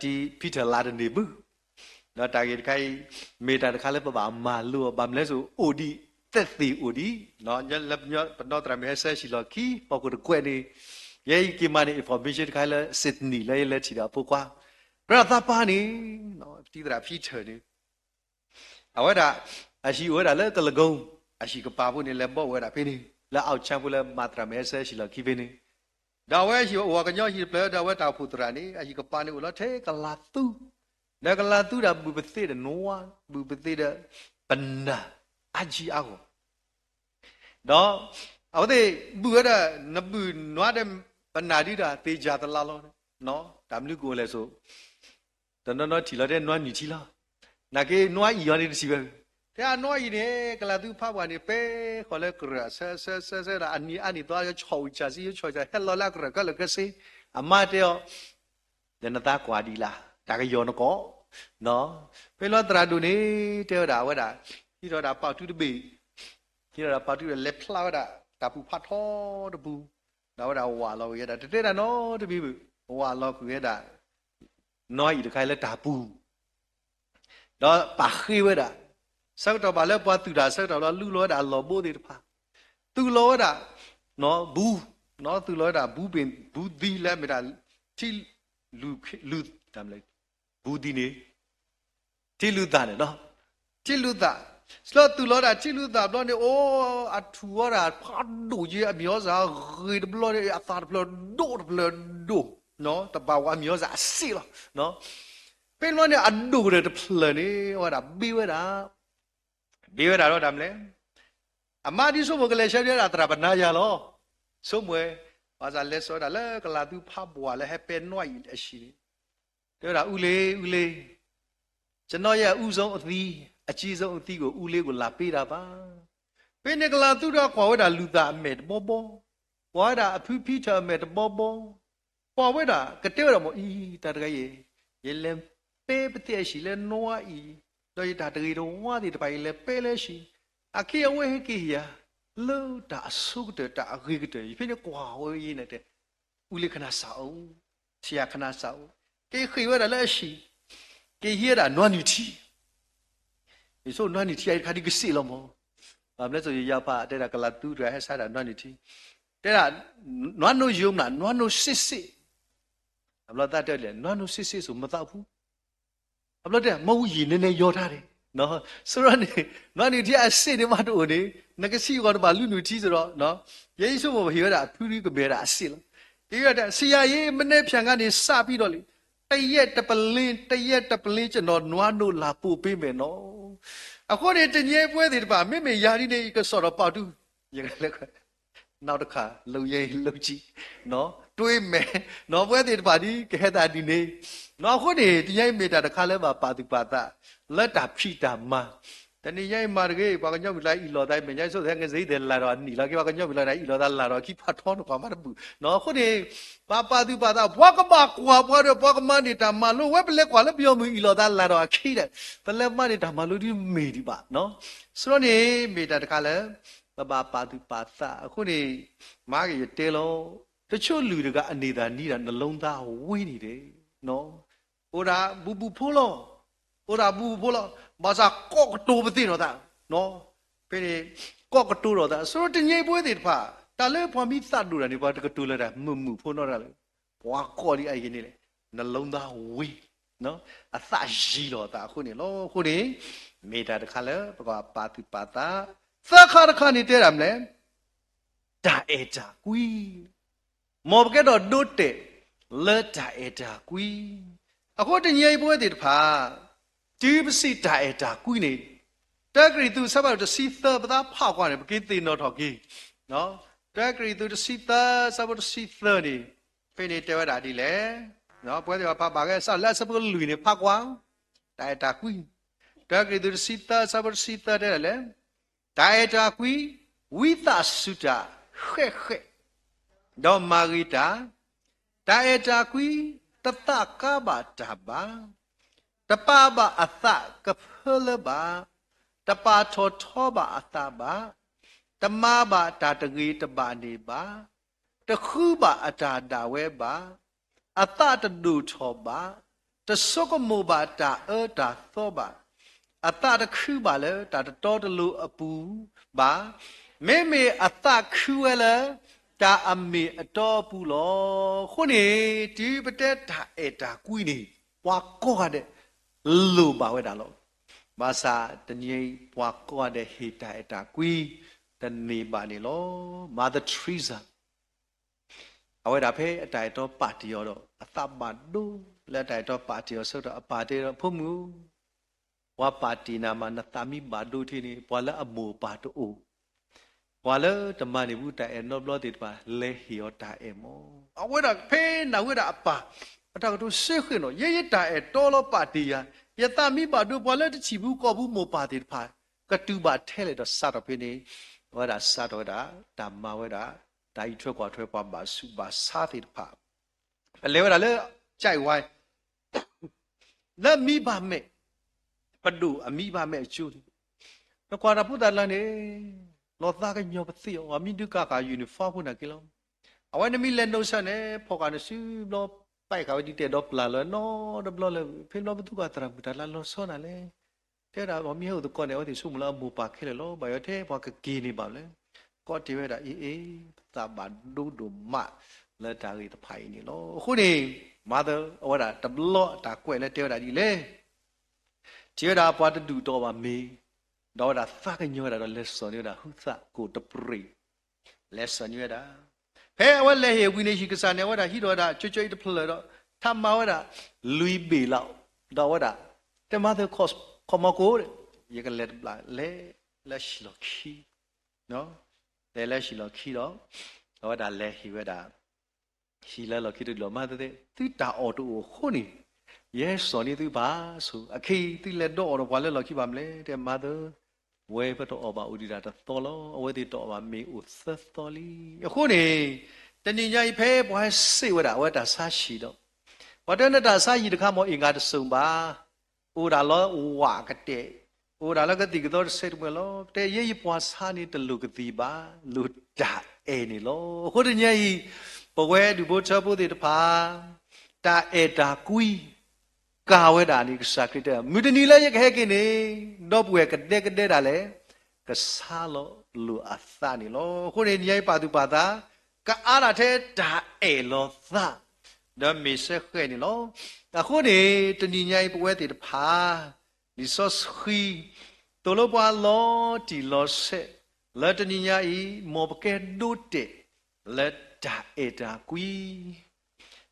ထၢၣ်လါတန့ၢ်ဘၣ် ဒီးတၢ်ဂ့ၢ်တခါအံၤ မ့ၢ်တၢ်တခါလၢပဘၣ်မၤလိအီၤ ဘၣ်မနုၤလဲၣ်စိၤ အိၣ်ဒံး သက်သေအိၣ်ဒံး လၢပနီၢ်သရၣ်မုၣ်ဟဲဆၢဟံၣ်လီၢ်ခံ ဟီၣ်ခိၣ်တကွဲးန့ၣ် ယဲအံၤက့ၤမၤန့ၢ် information တခါလၢ Sydney လၢယလဲၤထံၣ်ဒီးအဖိခွါ သရၣ်သးပှၢ်န့ၣ် ပတံၤသရၣ်ဖံထၢၣ်န့ၣ် အဝဲဒၣ် အဟံၣ်အိၣ်ဝဲဒၣ်လၢကလကုန်း အဟံၣ်ကပၤဖိန့ၣ် လဲၤဘီအိၣ်ဝဲဒၣ်ဖဲန့ၣ် လၢအအိၣ်ဆၣ်ဖိလၢမၤသရၣ်မုၣ်ဟဲဆၢဟံၣ်လီၢ်ခံဖဲန့ၣ် ဒီးအဝဲဟံၣ်အိၣ်ဝဲကညီဟံၣ်တဖျၢၣ် ဒီးအဝဲတၢ်အိၣ်ဖှိၣ်သရၣ်န့ၣ် အဟံၣ်ကပၤန့ၣ်အိၣ်လီၤထဲကလၤသူ ဒီးကလၤသူဒီးဘုၣ်ပသ့ၣ်ဒီးနွါ ဘုၣ်ပသ့ၣ်ဒီး ပနၢ် အါကံအါဂီၢ် ဒီးအဝဲသ့ၣ်ဘုၣ်ဝဲဒၣ် နဘုၣ်နွါဒီးပနၢ်ဒ်ဒီးသ့ၣ်ယၤသလးလီၤ. တၢ်မနုၤကအိၣ်လဲၣ်စိၤ တနီၤနီၤထံၣ်လီၤတဲနွါနုၢ်ထံလီၤ. နာ်က့နွါအံၣ်အီၤန့ၣ်တထံၣ်ဝဲ တဲအနွါအံၣ်န့ၣ် ကလၤသူဖးပှၢ်န့ၣ် ပဲဃီၤလၢကရၢၢ်ဆၢဆၢဆၢဆၢဒီး အနံၤအါနံၤသီလၢဆီၣ်အုၣ်ဆၣ်ဆံ ဆီၣ်ဆၣ် ဟဲလီၤလၢအကရၢၢ်ခဲလၢာ်ခဲဆ့ အမါတဲအီၤ ဒီးနသးကွၢ်ဒံးလၢ တၢ်ကယီၤနကိး ဖဲလီၤသရၣ်ဒိၣ်န့ၣ် တဲဝဲဒၣ်အဝဲဒၣ် ဟံးထီၣ်ဝဲဒၣ်ပာ်တူတဘ့ၣ် ဟံးထီၣ်ဝဲဒၣ်ပာ်တူဒီးလဲၤဖျါဝဲဒၣ် တၢ်ပူၤဖးထီတပူၤ ဒီးအဝဲဒၣ်ဝးလီၤကွံာ်ဝဲဒၣ် တတဲတၢ်နီတမံၤဘၣ် ဝးလီၤကွံာ်ဝဲဒၣ် နွါအံၣ်တခါလၢတၢ်ပူၤ ဒီးပာ်ဃ့ဝဲဒၣ် ဆၢကတီၢ်ဘၣ်လၢပှၤသုးတၢ်ဆၢကတီၢ်လီၤ လူလီၤဝဲဒၣ်အလီၢ်ဘိသ့ၣ်တဖၣ် သုးလီၤဝဲဒၣ် ဘူး သုးလီၤဝဲဒၣ်ဘူးပ့ၢ် ဘူးသံလၢအမ့ၢ်ဒၣ် ထံ လူၤ လူၤ ဘူးသံန့ၣ် ထံလူၤသးန့ၣ်လီၤ. ထံလူၤသး လၢသုးလီၤဝဲဒၣ်ထံလူၤသးဘျီန့ၣ် အိၣ် အထူၣ်ဝဲဒၣ်ဖးဒိၣ်က့ အမံၤဟီစၢ်ဂ့ၤတဘျီန့ၣ် အသးတဖျၢၣ်ဒိၣ်တဖျၢၣ်ဒိၣ် တဘၣ်ဝဲအမံၤဟီစၢ်အစ့လီၤ. ဖဲလီၤန့ၣ် အဒိၣ်ကတၢၢ်တဖျၢၣ်န့ၣ် အဝဲဒၣ်ဘ့ဝဲဒၣ် ဘ့ဝဲဒၣ်ဒီးတၢ်မနုၤလဲၣ် အမါဒ်ဆိကမိၣ်ကလဲၤဆှၢဒၣ်သရၣ်ပနါယၤလီၤ. ဆိကမိၣ်ဝဲ ဘၣ်ဆၣ်လဲၤစိာ်ဝဲဒၣ်လၢကလၤသူဖးပှၢ်လၢဟဲပဲနွါအံၣ်အဟံၣ်န့ၣ် တဲဝဲဒၣ် ဦးလေး ဦးလေး ကျွန်တော်ရဲ့ အဦးဆုံးအသီး အကြီးဆုံးအသီးကို ဦးလေးကို လာပေးတာပါ. ဖဲန့ၣ်ကလၤသူဒီးကွၢ်ဝဲဒၣ်လူၤသး အမဲာ်တဘီဘီ, ကွၢ်ဝဲဒၣ်အဖုဖံထၢၣ်အမဲာ်တဘီဘီ, ကွၢ်ဝဲဒၣ် ကတဲဝဲဒၣ်မ့ၢ်အံၤ တၢ်တဂၤအံၤ ယလဲၤပဲပသ့ၣ်အဟံၣ်လၢနွါအံၣ် ဒီးယတၢ်တဂ့ၤတဝါသ့ၣ်တဖၣ် ယလဲၤပဲလၢဟံၣ်, အခဲအံၤအဝဲဟဲက့ၤယၤ လၢတၢ်အဆိကတၢၢ် တၢ်အဂ့ၤကတၢၢ် ယဖဲန့ၣ်ကွၢ်ဝဲအံၤန့ၣ်တဲ ဦးလေး ခဏစောင့်ဦး, ဆရာ ခဏစောင့်ဦး, က့ၤဃ့ၢ်ဝဲဒၣ်လၢအဟံၣ်, က့ၤဟံးဝဲဒၣ်နွါနုၢ်ထံ ယဆိကမိၣ်နွါနုၢ်ထံအံၤတခါဒ်ကစ့ၣ်လီၤမ့ၢ်, ဘၣ်မနုၤလဲၣ် ယယၤဖးတဲဒၣ်ကလၤသူတဂၤဟဲဆါဒၣ်နွါနုၢ်ထံ, တဲဒၣ် နွါနုၢ်ယိာ်မး နွါနုၢ်စ့ၣ်စ့ၣ်, အဘျီသးတဲလဲၣ် နွါနုၢ်စ့ၣ်စ့ၣ်စိၤ မသးဖူ အဘျီတဲ မ့ၣ်အူယံာ် နည်းနည်းလျော့ထားတယ်, ဆိဒီးန့ၣ် နွါနုၢ်ထံအစ့ၣ်န့ၣ်မးတအိၣ်န့ၣ် နကစံးအဂီၢ်နဘၣ်လူနုၢ်ထံစ့ၢ်ဒီး, ယဲယဆိကမိၣ်ပဟ့ၣ်ဝဲဒၣ်အဖုဒ်ကမဲာ်ဒၣ်အစ့ၣ်လီၤ. က့ၤဝဲဒၣ် ဆရာရေ မနက်ဖြန်ကနေစပြီးတော့လေ တရက်တပလင်း တရက်တပလင်း ကျွန်တော်နွားနို့လာပို့ပေးမယ်နော်. အဃိန့ၣ် တနံၤအံၤပဝဲသ့ၣ်တဖၣ် မ့မ့ၢ်ယၤဒ်န့ၣ် ယကစီၣ်ဒီးပာ်တူ ယကလဲၤ နောက်တစ်ခါ လုပ်ရင်လုပ်ကြည့်, တွေးမယ်, ပဝဲသ့ၣ်တဖၣ်ဒ်ကဟဲသးဒ်န့ၣ်, အဃိန့ၣ် တနံၤအံၤမ့ၢ်တၢ်တခါလၢဘၣ်ပာ်သူၣ်ပာ်သး လၢတၢ်ဖံးတၢ်မၤ, တနံၤညါအံၤမၤတဂ့ၤ ပှၤကညီမုၢ်လၢအအံၣ်လိာ်သး မဲာ်ညါဆိသဟဲကစ့ၢ်သဲးလၢ်ဒီးအနံၣ်လီၤက့ ပှၤကညီမုၢ်လၢအံၣ်လိာ်သးလၢ်ဒီးအခံဖးထီနကွၢ်မးတဘူၣ်, အဃိန့ၣ် ပပာ်သူၣ်ပာ်သး ပှၤကဘၣ်ကွၢ်ပှၤဒီး ပှၤကမၤန့ၢ်တၢ်မၤလိ ဝဲပလဲၤကွၢ်လၢပယီၤမုၢ်အံၣ်လိာ်သးလၢ်ဒီးအခံဒီး ပလဲၤမၤန့ၢ်တၢ်မၤလိဒ်မ့ၢ်ဒံးဘၣ်, ဆိဒီးန့ၣ် မ့ၢ်တၢ်တခါလၢ ပဘၣ်ပာ်သူၣ်ပာ်သးအဃိန့ၣ်, မၤက့ၤယတဲလီၤ, တချို့လူတဂၤအန့ၢ်သးနံၤဒၣ် နှလုံးသားဝေးနေတယ်, အိၣ်ဒၣ်ဘူးဘူးဖိလီၤ, အိၣ်ဒၣ်ဘူးဖိလီၤ. ဘၣ်ဆၣ်ကိးကတိၤပသ့ၣ်နီၣ်သး, ဖဲန့ၣ် ကိးကတိၤဒီးသး ဆိတနံၤအံၤပဝဲသ့ၣ်တဖၣ် တၢ်လၢပှၤမ့ၢ်သးဒိၣ်တၢ်န့ၣ် ပှၤတကတိၤလၢတၢ်မုာ်မုာ်ဖိနီတဂၤလၢၤ. ပှၤကိးဒ်အံၤန့ၣ်လဲၣ်, နလိသးဝံၤ အသးယံၤလီၤသးအဃိန့ၣ်လီၤ. အဃိန့ၣ် မ့ၢ်တၢ်တခါလၢပကပာ်သူၣ်ပာ်သး. သၢခါတခါန့ၣ်တဲဒၣ်မနုၤလဲၣ်, တၢ်အဲၣ်တၢ်ကွံ. မ်ပကဲထီၣ်ဒိတဲာ်လၢတၢ်အဲၣ်တၢ်ကွံ. အဃိတနံၤအံၤပဝဲသ့ၣ်တဖၣ် တုၤပစံးတၢ်အဲၣ်တၢ်ကွံန့ၣ်, တၢကရံၣ်သူး အဆၢဖးဒိၣ်တဆံသၢ ပသးဖးကွၢ်န့ၣ် ပကသ့ၣ်နီၣ်ထီၣ်က့ၤ, တၢကရံၣ်သူးတဆံသၢ အဆၢဖိတဆံသၢန့ၣ်, ဖဲန့ၣ်တဲဝဲဒၣ်ဒ်လဲၣ်. ပဝဲသ့ၣ်တဖၣ်ဖးဘၣ်ကဲစးလၢအဆၢဖိလွံၢ်န့ၣ် ဖးကွၢ်, တၢ်အဲၣ်တၢ်ကွံ. တၢကရံၣ်သူးတဆံသၢ အဆၢဖိတဆံသၢတဲဒ်လဲၣ်, တၢ်အဲၣ်တၢ်ကွံ ဝံသးစူၤတၢ်ဃဲးဃဲး, ဒီးမၤဂ့ၤတၢ်, တၢ်အဲၣ်တၢ်ကွံ တသးကါဘၣ်တၢ်ဘၣ်, တပာ်ဘၣ်အသးကဖၢလၢဘၣ်, တပာ်ထီၣ်ထီဘၣ်အသးဘၣ်, တမၤဘၣ်တၢ်တဂ့ၤတဘၣ်န့ၣ်ဘၣ်, တဃုဘၣ်အတၢ်ဒၣ်ဝဲဘၣ်, အသးတဒိၣ်ထီၣ်ဘၣ်, တဆိကမိၣ်ဘၣ်တၢ်အၢတၢ်သီဘၣ်, အသးတခုဘၣ်လၢတၢ်တတီတလိၤအပူၤဘၣ်, မ့မ့ၢ်အသးခုဝဲလၢတၢ်အမ့ၢ်အတီအပူၤလီၤ. အဃိန့ၣ် တုၤပတဲတၢ်အဲၣ်တၢ်ကွံန့ၣ် ပှၤကိးဂၤဒဲး လိၣ်ဘၣ်ဝဲဒၣ်လီၤ. ဘၣ်ဆၣ်တနံၤအံၤ ပှၤကိးဂၤဒဲးဟ့ၣ်တၢ်အဲၣ်တၢ်ကွံ တန့ၢ်ဘၣ်န့ၣ်လီၤ. Mother Teresa အဝဲဒၣ်ဖဲအတၢ်အဲၣ်တီပာ်တ့ၢ်အီၤဒီး အသးဘၣ်ဒိလၢအတၢ်အဲၣ်တီပာ်တ့ၢ်အီၤဆၢကတီၢ် အပၢ်တဲဒီး ဖိမုၣ်ဧၢ, ပှၤပာ်တ့ၢ်နၤမး နသးမ့ၢ်ဘၣ်ဒိထဲန့ၣ် ပှၤလၢအမိၢ်အပၢ်တအိၣ်, ပှၤလၢတမၤန့ၢ်ဘူးတၢ်အဲၣ်နီတဘျီသ့ၣ်တဖၣ် လဲၤဟ့ၣ်အီၤတၢ်အဲၣ်မး. အဝဲဒၣ်ဖဲနၢ်ဟူဝဲဒၣ်အပၢ် အတၢ်ကတိၤစ့ၢ်ကီးနီၤ, ယဲယတၢ်အဲၣ်တီလီၤပာ်တ့ၢ်ယၤ, ယသးမ့ၢ်ဘၣ်ဒိ ပှၤလၢတထံၣ်ဘူးကီၢ်ဘူးမိၢ်ပၢ်သ့ၣ်တဖၣ် ကတုၤဘၣ်ထဲလဲၣ်ဒီးစးထီၣ်ဖဲန့ၣ်, အဝဲဒၣ်စးထီၣ်ဝဲဒၣ် တၢ်မၤဝဲဒၣ် တၢ်အံးထွဲကွၢ်ထွဲပှၤဘၣ်ဆူးဘၣ်ဆါသ့ၣ်တဖၣ်, ပလဲၤဝဲဒၣ်လၢ ကၠဲးဝါ လၢမံဘၣ်မဲာ်, ပဒိၣ်အမံဘၣ်မဲာ်အကၠိန့ၣ်, နကွၢ်တၢ်ဖိသၣ်တဂၤန့ၣ် လီၤသးကညီၤပသ့ၣ်အီၤ မ့ၢ်ဒုးကးဃာ် uniform ဖိနာ်က့လီၤ. အဝဲန့ၣ်မ့ၢ်လဲၤနိးဆၢန့ၣ် ဖီၣ်ဃာ်န့ၣ်စုဘျီ ပာ်ဃာ်ဝဲဒ်တဲာ်ဒီပျၢ်လၢနီတဘျီလၢ ဖဲဘျီပသူၣ်ကီၢ်သရၣ်မုၣ် တၢ်လၢလီၤဆီနၤလဲၣ်. တဲဝဲဒၣ် ပှၤမ့ၢ်ဟဲအိၣ်သကိးန့ၣ် အဝဲသ့ၣ်ဆိကမိၣ်လၢအမိၢ်ပၢ်ခဲလၢာ်လီၤ. ဘၣ်ယွၤထဲပှၤကက့ၤန့ၢ်ဘၣ်လဲၣ်. ကီၢ်တဲဝဲဒၣ် အ့အ့ ပသးဘၣ်ဒိဒိၣ်မးလၢတၢ်ဂ့ၢ်တဖၣ်အံၤန့ၣ်လီၤ. အဃိန့ၣ် mother အဝဲဒၣ်တဘျီအတၢ်ကွဲးလၢတဲဝဲဒၣ်ဒ်လဲၣ် ထံၣ်ဝဲဒၣ်ပှၤတဒူၣ်တအီၣ်ဘၣ်မ့ၤ, ဒီးအဝဲဒၣ်သးကညီၤဝဲဒၣ်ဒီးလဲၤစိာ်န့ၢ်ဝဲဒၣ် ဟုသၣ်ကိၣ်တပြံး, လဲၤစိာ်န့ၢ်ဝဲဒၣ်. ဖဲအဝဲလဲၤဟ့ၣ်ဝံၤန့ၣ် ဟံၣ်ကစၢ်န့ၣ် အဝဲဒၣ်ဟံးထီၣ်ဝဲဒၣ် ကၠိကၠိအံၤတဖျၢၣ်ဒီး ထါမၤဝဲဒၣ် လွံၢ်ဘ့ၣ်လီၤ. ဒီးအဝဲဒၣ် တဲမၤသကိး ခီမီကိၣ်, ယကလဲၤတဘျီ လဲၤလၢဟံၣ်လီၢ်ခံ, လဲၤလၢဟံၣ်လီၢ်ခံဒီး အဝဲဒၣ်လဲၤဟ့ၣ်ဝဲဒၣ် ဟံၣ်လၢလီၢ်ခံတဒူၣ်လီၤ. mother သုတၢ်အီၣ်တအိၣ်အဃိန့ၣ် ယဟဲစိာ်န့ၢ်သုဘၣ်ဆိ, အခဲအံၤသုလဲၤဒီးအီၣ်ဒီးပှၤလၢလီၢ်ခံဘၣ်မနုၤလဲၣ်. တဲ mother ဝဲပတအီၣ်ဘၣ်အိၣ်ဒံးဒၣ်တသီလီၤ. အဝဲသ့ၣ်တအီၣ်ဘၣ်မ့ၤအိၣ်သၢသီလံ. အဃိန့ၣ် တနံၤညါအံၤဖဲပှၤဟဲစံးဝဲဒၣ် အဝဲတၢ်ဆါဟံၣ်ဒီး ပှၤတဲနတၢ်ဆါဟံၣ်တခါ မ်အ့ၣ်ဂၤတစိၤဘၣ်, အိၣ်ဒၣ်လၢဝးကတဲာ်, အိၣ်ဒၣ်လၢကသံၣ်ကသီတစဲးတမှဲၤလီၤ. တဲယဲယပှၤဆါန့ၣ် တလိၣ်ကသံၣ်ဘၣ်, လိၣ်တၢ်အဲၣ်န့ၣ်လီၤ. အဃိတနံၤညါအံၤ ပဝဲဒူၣ်ဖိထၢဖိသ့ၣ်တဖၣ် တၢ်အဲၣ်တၢ်ကွံ ကၤဝဲဒၣ်န့ၣ် ကစၢ်ခရံာ်တဲ မုၢ်တနံၤလၢယကဟဲက့ၤန့ၣ် ဒီပုၢ်ဝဲၢ်ကဒဲကဒဲဒၣ်လဲာ် ကဆါလီၤလိာ်အသးန့ၣ်လီၤ. အဃိန့ၣ် နံၤညါအံၤပာ်သူၣ်ပာ်သး ကအါဒၣ်ထဲတၢ်အဲၣ်လီၤသး ဒီးမ့ၢ်စဲဃဲန့ၣ်လီၤ. အဃိန့ၣ် တနံၤညါအံၤပဝဲသ့ၣ်တဖၣ် လံာ်စီဆှံ သိၣ်လိပှၤလီၤတံၢ်လီၤဆဲး လၢတနံၤညါအံၤ မ်ပကဲဒိတဲာ်လၢတၢ်အဲၣ်တၢ်ကွံ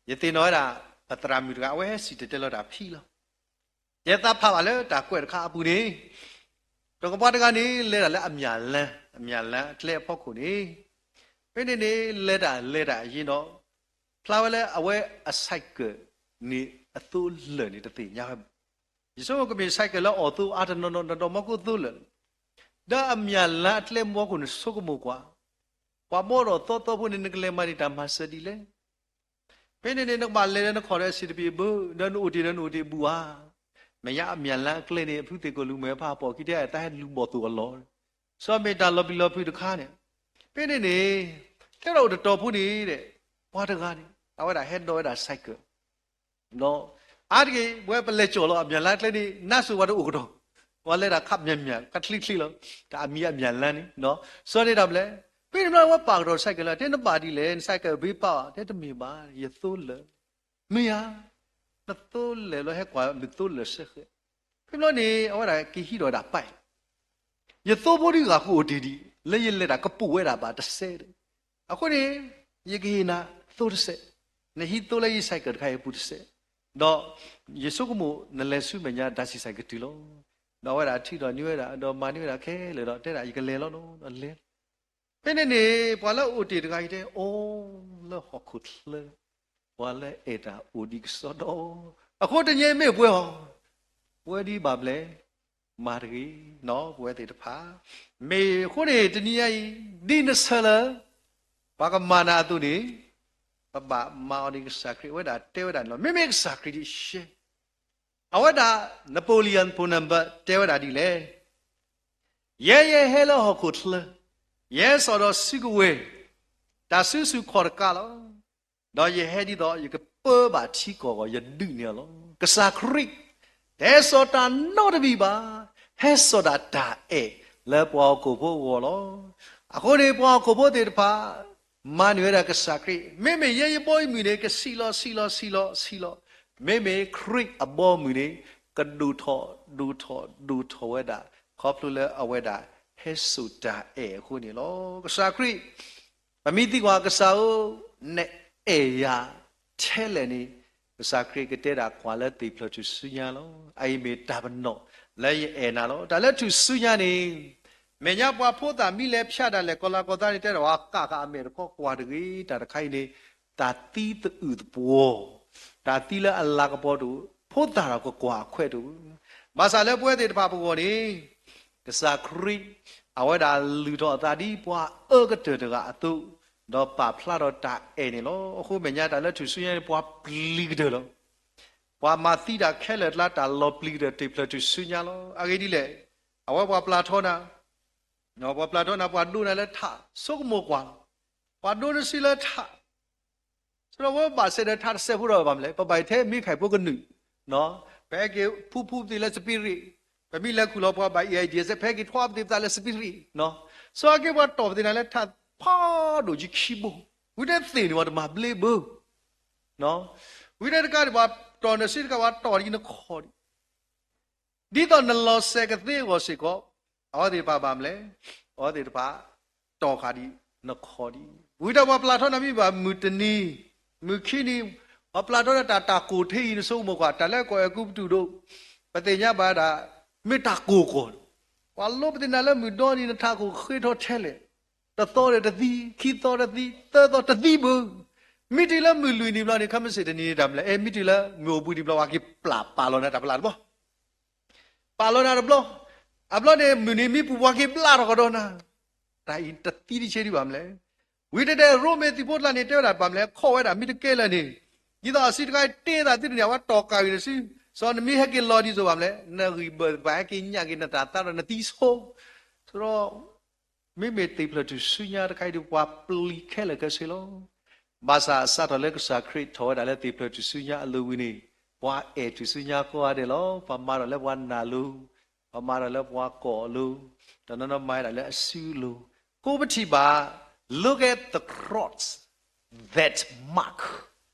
ယသ့ၣ်နီၣ်ဝဲဒၣ် ပသရၣ်မုၣ်တဂၤ အဝဲဟဲစံၣ်တဲၤတဲလီၤတၢ်ဖံးလီၤ. ယဲသးဖးဘၣ်လၢတၢ်ကွဲးတခါအပူၤန့ၣ် တကပှၤတဂၤန့ၣ် လဲၤတၢ်လၢအမၠၣ်လါ, အမၠၣ်လါအကျဲအဖီခိၣ်န့ၣ် ဖဲန့ၣ်န့ၣ် လဲၤတၢ်လဲၤတၢ်ယံၤဒီး ဖျါဝဲလၢအဝဲအ cycle န့ၣ် အသိလၢာ်န့ၣ် တသ့ၣ်ညါဝဲဘၣ်. ယဆိကမိၣ်ကမ့ၢ် cycle လၢအီၣ်သိအါတနီၤနီၤ နဒီးမီၢ်ခိၣ်သိလၢာ်လီၤ. ဒီးအမၠၣ်လါအကျဲမီၢ်ခိၣ်န့ၣ် ဆိကမိၣ်ကွၢ်, ပှၤဘီဒီးသီသီဖိန့ၣ် နကလဲၤမၤန့ၢ်တၢ်မၤစၢၤဒ်လဲၣ်. ဖဲန့ၣ်န့ၣ် နကဘၣ်လဲၤဒီးနခီၣ်ဒီးအဆံးတပံၤအဘၢ, ဒီးနအိၣ်တ့ၢ်ဒီးနအိၣ်တ့ၢ်အဘူးဧါ. မ့ၢ်ညါအမၠၣ်လါအကျဲန့ၣ် အဖုသ့ၣ်ကိာ်လူၤမုၢ်ဖးပိာ်ခံ တဲတၢ်ဟဲလူၤဘီၣ်သိၣ်အလီၢ်, စီၤမ့ၢ်တၢ်လီၤပျံၤလီၤဖုးတခါန့ၣ်. ဖဲန့ၣ်န့ၣ် တဲဒီးအိၣ်တတီၤဖိန့ၣ်ဒီး ပှၤတဂၤန့ၣ် အဝဲဒၣ်ဟဲဒီးဝဲဒၣ် cycle ဒီး အါတက့ၢ် ပဝဲပလဲၤကၠီၣ်လီၤအမံၤလါကျဲန့ၣ် နါစိၤပှၤတအိၣ်ကတီၢ်, ပှၤလဲၤတၢ်ခးမံၤမံၤ ခးချံချံလီၤ, တၢ်အမံၤအမံၤလါန့ၣ်, စီၤန့ၣ်တၢ်ဘျဲၣ်, ဖဲန့ၣ်ဘျီဝဲပာ်ကတီၢ် cycle လၢ တဲနဘၣ်ဒ်လဲၣ် န cycle ဘ့ပာ်အီၤ, တဲတမ့ၢ်ဘၣ် ယသိလၢာ်, မ့ၢ်ဧါ, နသိလၢာ်လီၤ ဟဲကွၢ်မ့ၢ်သိလၢာ်စ့ၢ်ကီး, ဖဲဘျီန့ၣ် အဝဲဒၣ်က့ၤဟံးထီၣ်ဝဲဒၣ်ပၢ် ယသိဖိဒုးဂၤဃိအိၣ်တ့ၢ်ဒံး လၢယလဲၤတၢ်ကပိာ်ဝဲဒၣ်ဘၣ်တစဲးဒီး, အဃိန့ၣ် ယကဟ့ၣ်နၤသိတစဲး, နဟံးသိလၢယ cycle တခါအံၤအပူၤတစဲး, ဒီးယဆိကမိၣ်နလဲၤဆူမဲာ်ညါ ဒါစံးဆိုင် ကတုၤလီၤ. ဒီးအဝဲဒၣ်ထံၣ်ဒီးန့ၢ်ဝဲဒၣ် ဒီးမၤန့ၢ်ဝဲဒၣ်ခဲလၢာ်ဒီး တဲဒၣ်ယကလဲၤလီၤနီၤ ဒီးလဲၤလီၤ. ဖဲန့ၣ်န့ၣ် ပှၤလၢအအိၣ်တ့ၢ်တဂၤအံၤတဲ အိၣ်လၢဟီၣ်ခိၣ်ချၢ ပှၤလၢအဲၣ်တၢ်အိၣ်ဒံးကစီဒီ, အဃိတနံၤအံၤမ့ၢ်ပှဲၤအီၤ, ပဝဲဒ်ဘၣ်ဘျဲၣ် မၤတဂ့ၤနီၤ ပဝဲသ့ၣ်တဖၣ်. မ့ၢ်အဃိန့ၣ် တနံၤညါအံၤ ဒ်နဆၢလၢ ပှၤကမၤနၤအသိးန့ၣ် ပဘၣ်မၤအီၤန့ၣ် ကစၢ်ခရံာ်ဝဲဒၣ်တဲဝဲဒၣ်န့ၣ်လီၤ. မ့မ့ၢ်ကစၢ်ခရံာ်ဒ်ရှဲ အဝဲဒၣ် Napoleon Bonaparte တဲဝဲဒၣ်ဒ်လဲၣ်, ယဲယဟဲလၢဟီၣ်ခိၣ်ချၢ, ယဟဲစိာ်ဒီးစုကဝဲၤ တၢ်စုဆူၣ်ခီၣ်တကးလီၤ. ဒီးယဟဲဒ်သိးယကပၢဘၣ်ထံကီၢ်အဂီၢ် ယဒုးန့ၢ်အီၤလီၤ. ကစၢ်ခရံာ် တဟဲစိာ်တၢ်နီတမံၤဘၣ်, ဟဲစိာ်ဒၣ်တၢ်အဲၣ်လၢပှၤဟီၣ်ခိၣ်ဖိအဂီၢ်လီၤ. အဃိန့ၣ် ပှၤဟီၣ်ခိၣ်ဖိသ့ၣ်တဖၣ် မၤန့ၢ်ဝဲဒၣ်ကစၢ်ခရံာ်, မ့မ့ၢ်ယဲယဘီယမုၢ်န့ၣ် ကဆံးလီၤဆံးလီၤဆံးလီၤဆံးလီၤ, မ့မ့ၢ်ခရံာ်အဘီအမုၢ်န့ၣ် ကဒိၣ်ထီၣ်ဒိၣ်ထီၣ်ဒိၣ်ထီၣ်ဝဲဒၣ် ခီဖျိလၢအဝဲဒၣ်ဟဲစိာ်တၢ်အဲၣ်အဃိန့ၣ်လီၤ. ကစၢ်ခရံာ် ပမ့ၢ်သံကွၢ်ကစၢ်ဧၢ, နအဲၣ်ယၤထဲလဲၣ်န့ၣ်, ကစၢ်ခရံာ်ကတဲဒၣ်ကွၢ်လၢသ့ၣ်ဖျၢၣ်ထူၣ်စုညါလီၤ. အအံၤမ့ၢ်တၢ်ပနီၣ်လၢယအဲၣ်နၤလီၤ. တၢ်လၢထူၣ်စုညါန့ၣ် မဲာ်ညါပှၤဖိသၣ်မံလဲၤဖၠးဒၣ်လဲာ် ကီၤလၤကီၤသးန့ၣ် တဲဒၣ်ဝဲကးဃာ်အမဲာ်တခီကွၢ်တဂ့ၤ, တၢ်တခါအံၤန့ၣ် တၢ်သံသအုးသပှီၤ, တၢ်သံလၢအလၤကပီၤတအိၣ်, ဖိသၣ်ဒီးကကွၢ်အခွဲးတအိၣ်. ဘၣ်ဆၣ်လၢပဝဲသ့ၣ်တဖၣ်ပဂီၢ်န့ၣ် ကစၢ်ခရံာ် အဝဲဒၣ်လုၢ်ထီၣ်အသးဒ်ပှၤအၢကတၢၢ်တဂၤအသိး, ဒီးပာ်ဖျါထီၣ်တၢ်အဲၣ်န့ၣ်လီၤ. အဃိမဲာ်ညါတၢ်လၢထူၣ်စုညါန့ၣ် ပှၤပျံၤကတၢၢ်လီၤ. ပှၤမၤသံတၢ်ခဲလၢာ်ကျါ တၢ်လီၤပျံၤကတၢၢ် သ့ၣ်ဖျၢၣ်ထူၣ်စုညါလီၤ. အဂ့ၢ်ဒ်လဲၣ်, အဝဲပှၤပျၢ်ထီနၤ, ပှၤပျၢ်ထီနၤ ပှၤဒိနၤလၢထး ဆိကမိၣ်ကွၢ်လီၤ. ပှၤဒိနစုလၢထး ဆိဒီးဝဲဘၣ်စဲးဒီးထးတစဲးဖိဒီးဘၣ်မလဲၣ်, ပဘၣ်အံၤထဲမ့ၢ်ခၢၣ်ဖိကနုာ်, ပဟဲက့ၤဖူဖူပသ့ၣ်လၢ spirit, ပမ့ၢ်လဲၤခူၣ်လီၤပှၤဘၣ် အံၤဒ်စဲး ပဟဲက့ၤထွါပသ့ၣ်ပသးလၢ spirit, ဆိအက့ပှၤတီၢ်ပသ့ၣ်နၤလၢထးဖးဒိၣ်ကံခံဘိ, ဝံၤတဲသ့ၣ်န့ၣ်ပှၤတမၤဘျ့ဘၢ ဝံၤတဲတကးဒံး ပှၤတီၢ်နစုတကး ပှၤတီၢ်ဒ်နခီၣ်ဒံး, ဒ်သိးနလီၤစဲးကသ့အဂီၢ်စ့ၢ်ကီး, အဝဲသ့ၣ်တဖၣ်ဘၣ်မလဲၣ်, အဝဲသ့ၣ်တဖၣ် တီၢ်ဃာ်ဒံးနခီၣ်ဒံး, ဝံၤဒီးပှၤပျၢ်ထီနၤမ့ၢ်ဘၣ်မုၢ်တနံၤ, မုၢ်ခံနံၤ, ပှၤပျၢ်ထီနၤတၢ်တၢ်ကိၢ်ထံအံၤ နဆိကမိၣ်ကွၢ် တၢ်လၢကီၢ်အဲၤကူပတူးဒိၣ်, ပသ့ၣ်ညါဘၣ်ဒၣ်, မ့ၢ်တၢ်ကိၢ်ကီၢ်, ပှၤလိပသ့ၣ်နၤလၢမုၢ်ဒီနံၤ နထးခိၣ်ဃ့ထီထဲလဲၣ်, တသီဒီးတသံ, ခံသီတသံ, သၢသီတသံဘၣ်, မ့ၢ်တုၤလၢမုၢ်လွံၢ်နံၤဘျီန့ၣ် ခဲမုၢ်ဆ့ၣ်တနံၤန့ၣ်တၢ်မလဲၣ်, အဲ မ့ၢ်တုၤလၢမုၢ်အိၣ်ဘှံးနံၤဘျီ ပှၤက့ၤပျၢ်ပာ်လီၤနၤတၢ်ပျၢ်တဘျီ ပာ်လီၤနၤတဘျီ, အဘျီန့ၣ် မုၢ်နံၤမံပူၤ ပှၤက့ၤဘျၣ်ထီၣ်ကဒီးနၤ, တၢ်အံၤတသံတဆ့ဒံးဘၣ်မလဲၣ်. ဝံၤတဲတဲ ရိမ့ၤသံၣ်ဖိတကျါန့ၣ် တဲဝဲဒၣ်ဘၣ်မလဲၣ်, ခီၣ်ဝဲဒၣ်မ့ၢ်တကဲလၢာ်န့ၣ်, ဒ်သိးအစုတခါအံၤတ့သးသုတန့ၣ် အဝဲတီၢ်ကးဂ့ၤနစု, စီၤနမ့ၢ်ဟဲက့ၤလီၤဒ်သိးဘၣ်မလဲၣ်, နဂံၢ်ဘၢၣ်သပှၢ်ဟဲက့ၤညၣ်က့ၤနတၢ်သးဒီးနသံဆိ, ဆိဒီး မ့မ့ၢ်သ့ၣ်ဖျၢၣ်ထူၣ်စုညါတခါအံၤဒီး ပှၤပျံၤခဲလၢာ်ခဲဆ့လီၤ. ဘၣ်ဆၣ်အစးထီၣ်လၢကစၢ်ခရံာ်ထီၣ်ဝဲဒၣ်လၢသ့ၣ်ဖျၢၣ်ထူၣ်စုညါအလိၤဝံၤန့ၣ်, ပှၤအဲၣ်ထူၣ်စုညါကိးဂၤဒဲးလီၤ. ပှၤမၤထီၣ်လၢပှၤနာ်လိၤ, ပှၤမၤထီၣ်လၢပှၤကိးအလိၤ, တနီၤနီၤမၤဒၣ်လၢအစုလိၤ, ကိးပထံၣ်ဘၣ်, look at the cross, that mark,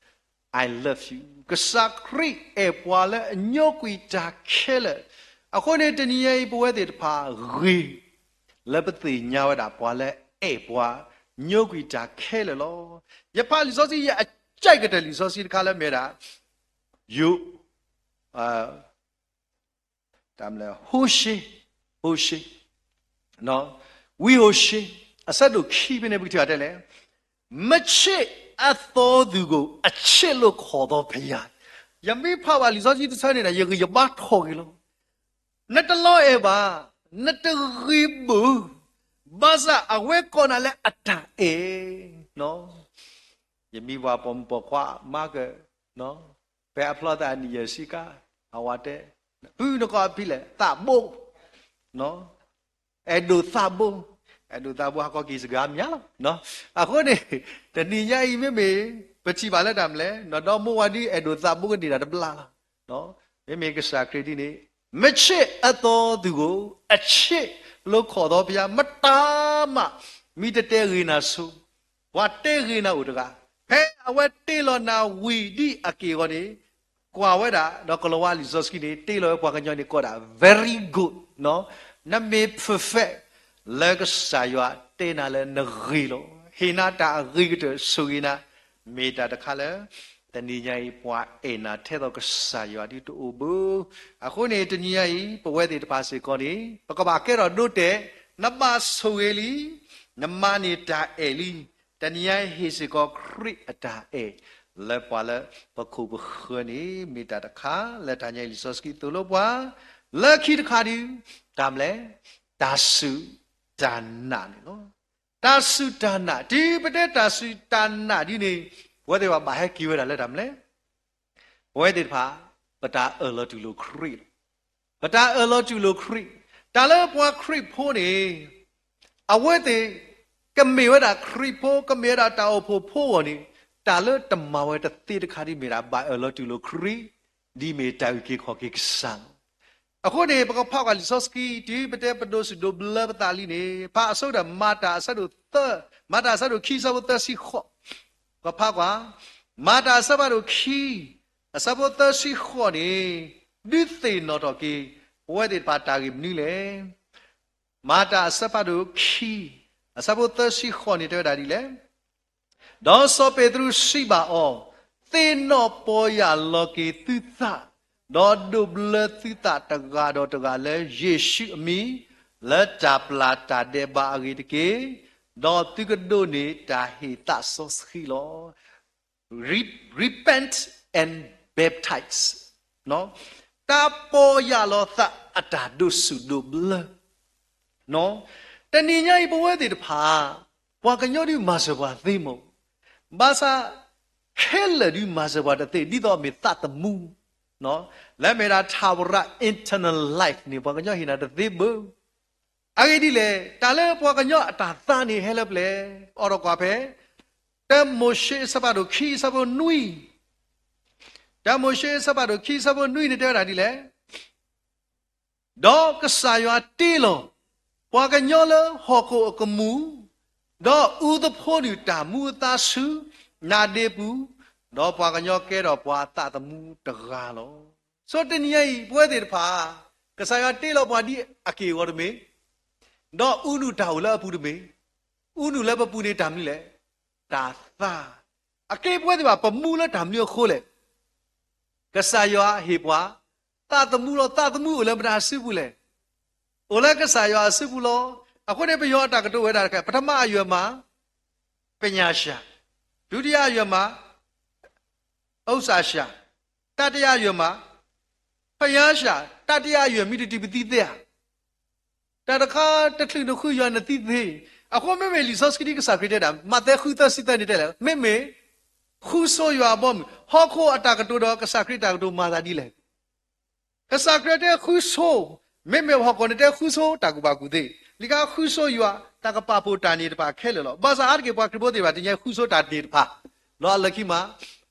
I love you. ကစၢ်ခရံာ်အဲၣ်ပှၤလၢအညိကွံာ်တၢ်ခဲလၢာ်, အဃိန့ၣ်တနံၤညါအံၤ ပဝဲသ့ၣ်တဖၣ်ဂ့ၤ လၢပသ့ၣ်ညါဝဲဒၣ်ပှၤလၢအဲၣ်ပှၤ ညိကွံာ်တၢ်ခဲလၢာ်လီၤ. ယဖးလံာ်စီဆှံ ယအကြိုက်ကတၢၢ်လံာ်စီဆှံတခါလၢမ့ၢ်ဒၣ် ယိၤ တၢ်မလဲၣ် ဟိၣ်ရှ့, ဟိၣ်ရှ့, ဝံဟိၤၡ့ အဆၢဒိၣ်ခံဖဲန့ၣ် ပကထံၣ်ဘၣ်တဲလဲၣ်, မချစ်အသီသူကို အချစ်လို့ခေါ်သောဘုရား, ယမ့ၢ်ဖးဘၣ်လံာ်စီဆှံတဆၢန့ၣ်ဒီး ယဂံၢ်ယဘါထီၣ်က့ၤလီၤ. နတလီၤအဲၣ်ဘၣ်, နတဂ့ၤဘၣ်, ဘၣ်ဆၣ်အဝဲကိးနၤလၢအတၢ်အဲၣ်, ယမ့ၢ်ပှၤပိာ်မုၣ်ပိာ်ခွါမၤက, ဖဲအဖျီသးအနံၣ်ယဲၢ်ဆံကါ, အဝၤတဲ, ဖုနကိးအဖံလဲၣ်, သးဘိ, အဲၣ်ဒိးသးဘိ, အဲၣ်ဒိးသးဘိ ဟးကီက့ၤစှၤမးလီၤ. အဃိန့ၣ် တနံၤညါအံၤမ့မ့ၢ် ပထံၣ်ဘၣ်လၢတၢ်မလဲၣ်, ဒီးမိၢ်ဝၤဒ်အဲၣ်ဒိးသးဘိကန့ၢ်တၢ်တဘျီလီၤ. မ့မ့ၢ်ကစၢ်ခရံာ်ဒ်န့ၣ်, မ့ၢ်ချစ်အသီသူကို, အချစ်လို့ခေါ်သောဘုရား, မတၤမး မ့ၢ်တတဲဂ့ၤနၤဆိ, ပှၤတဲဂ့ၤနၤအိၣ်တဂၤ, ဖဲအဝဲတ့လီၤနၤဝံၤဒ်အက့ၢ်အဂီၤန့ၣ်, ကွၢ်ဝဲဒၣ် ဒီးကလီၤဝါလံာ်စီဆှံန့ၣ် တ့လီၤဝဲပှၤကညီန့ၣ် ကိးဒၣ် very good, နမ့ၢ် perfect လၢကစၢ်ယွၤတဲနၤလၢနဂ့ၤလီၤ. ဟ့ၣ်နၤတၢ်အဂ့ၤကတၢၢ် ဆိၣ်ဂ့ၤနၤ, မ့ၢ်တၢ်တခါလၢ တနံၤညါအံၤ ပှၤအဲၣ်နၤထဲသိးကစၢ်ယွၤဒ်တအိၣ်ဘၣ်. အဃိန့ၣ် တနံၤညါအံၤ ပဝဲသ့ၣ်တဖၣ်စ့ၢ်ကီးန့ၣ် ပကဘၣ်ကဲထီၣ်ဒိတဲာ်, နဘၣ်ဆိၣ်ဂ့ၤလံ, နမၤန့ၢ်တၢ်အဲၣ်လံ, တနံၤညါအံၤဟ့ၣ်စ့ၢ်ကီးခရံာ်အတၢ်အဲၣ် လၢပှၤလၢပခိၣ်ပဃၢၤန့ၣ် မ့ၢ်တၢ်တခါလၢတၢ်ညါအံၤလံာ်စီဆှံသိၣ်လိပှၤ, လၢခံတခါဒုး တၢ်မနုၤလဲၣ်, တၢ်စူၢ်တၢ်နာ်န့ၣ်လီၤ. တၢ်စူၢ်တၢ်နာ်, တုၤပတဲတၢ်စူၢ်တၢ်နာ်ဒ်န့ၣ်, ပဝဲသ့ၣ်တဖၣ်ဘၣ်ဟဲက့ၤဝဲဒၣ်လၢတၢ်မနုၤလဲၣ်, ပဝဲသ့ၣ်တဖၣ် ပတၢ်အၢၣ်လီၤတူၢ်လိာ်ခရံာ်လီၤ. ပတၢ်အၢၣ်လီၤတူၢ်လိာ်ခရံာ်, တၢ်လၢပှၤခရံာ်ဖိန့ၣ် အဝဲသ့ၣ် ကမ့ၢ်ဝဲဒၣ်ခရံာ်ဖိ, ကမ့ၢ်ဝဲဒၣ်တၢ်အိၣ်ဖှိၣ်ဖိအဂီၢ်န့ၣ်, တၢ်လၢတမၤဝဲတသ့တခါဒ်မ့ၢ်ဒၣ် ဘၣ်အၢၣ်လီၤတူၢ်လိာ်ခရံာ်, ဒ်မ့ၢ်တၢ်အုၣ်က့ၤခီၣ်က့ၤကစၢ်လီၤ. အဃိန့ၣ် ပကဖးကွၢ်လံာ်စီဆှံ တုၤပတဲပဒိးစူၢ်ဒိးဘျၢပသးလံန့ၣ်, ဖးအဆိကတၢၢ် မၤတၢ်အဆၢဒိၣ်သၢ, မၤတၢ်အဆၢဒိၣ်ခံ အဆၢဖိသၢဆံဃိး, ပကဖးကွၢ်, မၤတၢ်အဆၢဖးဒိၣ်ခံ, အဆၢဖိသၢဆံဃိးန့ၣ်, ဒုးသ့ၣ်နီၣ်ထီၣ်က့ၤ ပဝဲသ့ၣ်တဖၣ်တၢ်ဂ့ၢ်မနုၤလဲၣ်. မၤတၢ်အဆၢဖးဒိၣ်ခံ, အဆၢဖိသၢဆံဃိးန့ၣ် တဲဝဲဒၣ်ဒ်လဲၣ်. ဒီးစီၤပ့းတရူးစံးဘၣ်အီၤ, သ့ၣ်နီၣ်ပီၢ်ယၢ်လီၤက့ၤသုသး, ဒီးဒိးဘျၢသုသးတဂၤဒီးတဂၤလၢယ့ၣ်ၡူးအမံၤ, လၢတၢ်ပျၢ်တၢ်ဒဲးဘးအဂ့ၢ်တက့ၢ်. ဒီးသုကဒိးန့ၢ်တၢ်ဟ့ၣ်သးစီဆှံလီၤ. Re- repent and baptize. တၢ်ပီၢ်ယၢ်လီၤသးအတၢ်ဒိးစူၢ်ဒိးဘျၢ တနံၤညါအံၤ ပဝဲသ့ၣ်တဖၣ် ပှၤကညီဒုးမၤစၢၤပှၤသ့မ့ၢ်, ဘၣ်ဆၣ် ခဲလၢာ်ဒုးမၤစၢၤပှၤတသ့ ဒ်သိးမ့ၢ်သးသမူ, လၢမ့ၢ်ဒၣ်ထးဝရ eternal life န့ၣ် ပှၤကညီဟ့ၣ်နၤတသ့ဘၣ်. အဂ့ၢ်ဒ်လဲၣ်, တၢ်လၢပှၤကညီအတၢ်သါန့ၣ်ဟဲလၢပျဲၢ်, အိးထီၣ်ကွၢ်ဖဲ တၢမိၤၡ့အဆၢဖးဒိၣ်ခံ အဆၢဖိနွံ, တၢမိၤၡ့အဆၢဖးဒိၣ်ခံ အဆၢဖိနွံန့ၣ် တဲဝဲဒၣ်ဒ်လဲၣ်. ဒီးကစၢ်ယွၤတ့လီၤ ပှၤကညီလၢဟီၣ်ခိၣ်အကမူၣ်, ဒီးအူသဖှိနုာ်တၢ်မူအသါဆူနါဒ့ပူၤ, ဒီးပှၤကညီကဲထီၣ်ပှၤအသးသမူတဂၤလီၤ. ဆိတနံၤညါအံၤ ပဝဲသ့ၣ်တဖၣ် ကစၢ်ယွၤတ့လီၤပှၤဒ်အက့ၢ်အဂီၤတမ့ၢ်, ဒီးအူနုာ်တၢ်အိၣ်လၢအပူၤတမ့ၢ်, အူနုာ်လၢပပူၤန့ၣ်တၢ်မနုၤလဲၣ်, တၢ်သါ. အက့ၢ်ပဝဲသ့ၣ်တဖၣ် ပမူလၢတၢ်မနုၤအဃိလဲၣ်. ကစၢ်ယွၤဟ့ၣ်ပှၤ သးသမူလီၤ. သးသမူအိၣ်လၢမတၤအစုပူၤလဲၣ်. အိၣ်လၢကစၢ်ယွၤအစုပူၤလီၤ. အဃိန့ၣ် ပယီၤအတၢ်ကတိၤဝဲဒၣ်တခါ, ပထမအရွယ်မှာ ပညာရှင်, ဒုတိယအရွယ်မှာ ဥစ္စာရှင်, တတိယအရွယ်မှာ ဘုရားရှင်, တတိယအရွယ် မ့ၢ်တတုၤပသံသ့ဧါ. တၢ်တခါတချုးနဃုယွၤနသံသ့. အဃိမ့မ့ၢ်လံာ်စီဆှံဒ်ကစၢ်ခရံာ်တဲဒၣ် မးသဲဃုသၢဆံသၢန့ၣ်တဲလဲၣ်, မ့မ့ၢ် ဃုဆိယွၤအဘီအမုၢ်, ဟီၣ်ခိၣ်အတၢ်ကတိၤဒီးကစၢ်ခရံာ်တၢ်ကတိၤမၤသးဒ်လဲၣ်. ကစၢ်ခရံာ်တဲဃုဆိ, မ့မ့ၢ်ဟီၣ်ခိၣ်န့ၣ်တဲဃုဆိတၢ်ကူၣ်ဘၣ်ကူၣ်သ့, လံာ်ကဃုဆိယွၤ တၢ်ကပာ်ဖှိၣ်တၢ်န့ၣ်တဖၣ်ခဲလၢာ်လီၤ. ဘၣ်ဆၣ်အါတက့ၢ်ပှၤခရံာ်ဖိသ့ၣ်တဖၣ် တနံၤညါအံၤဃုဆိတၢ်န့ၣ်တဖၣ်, ဒီးအလၢခံမး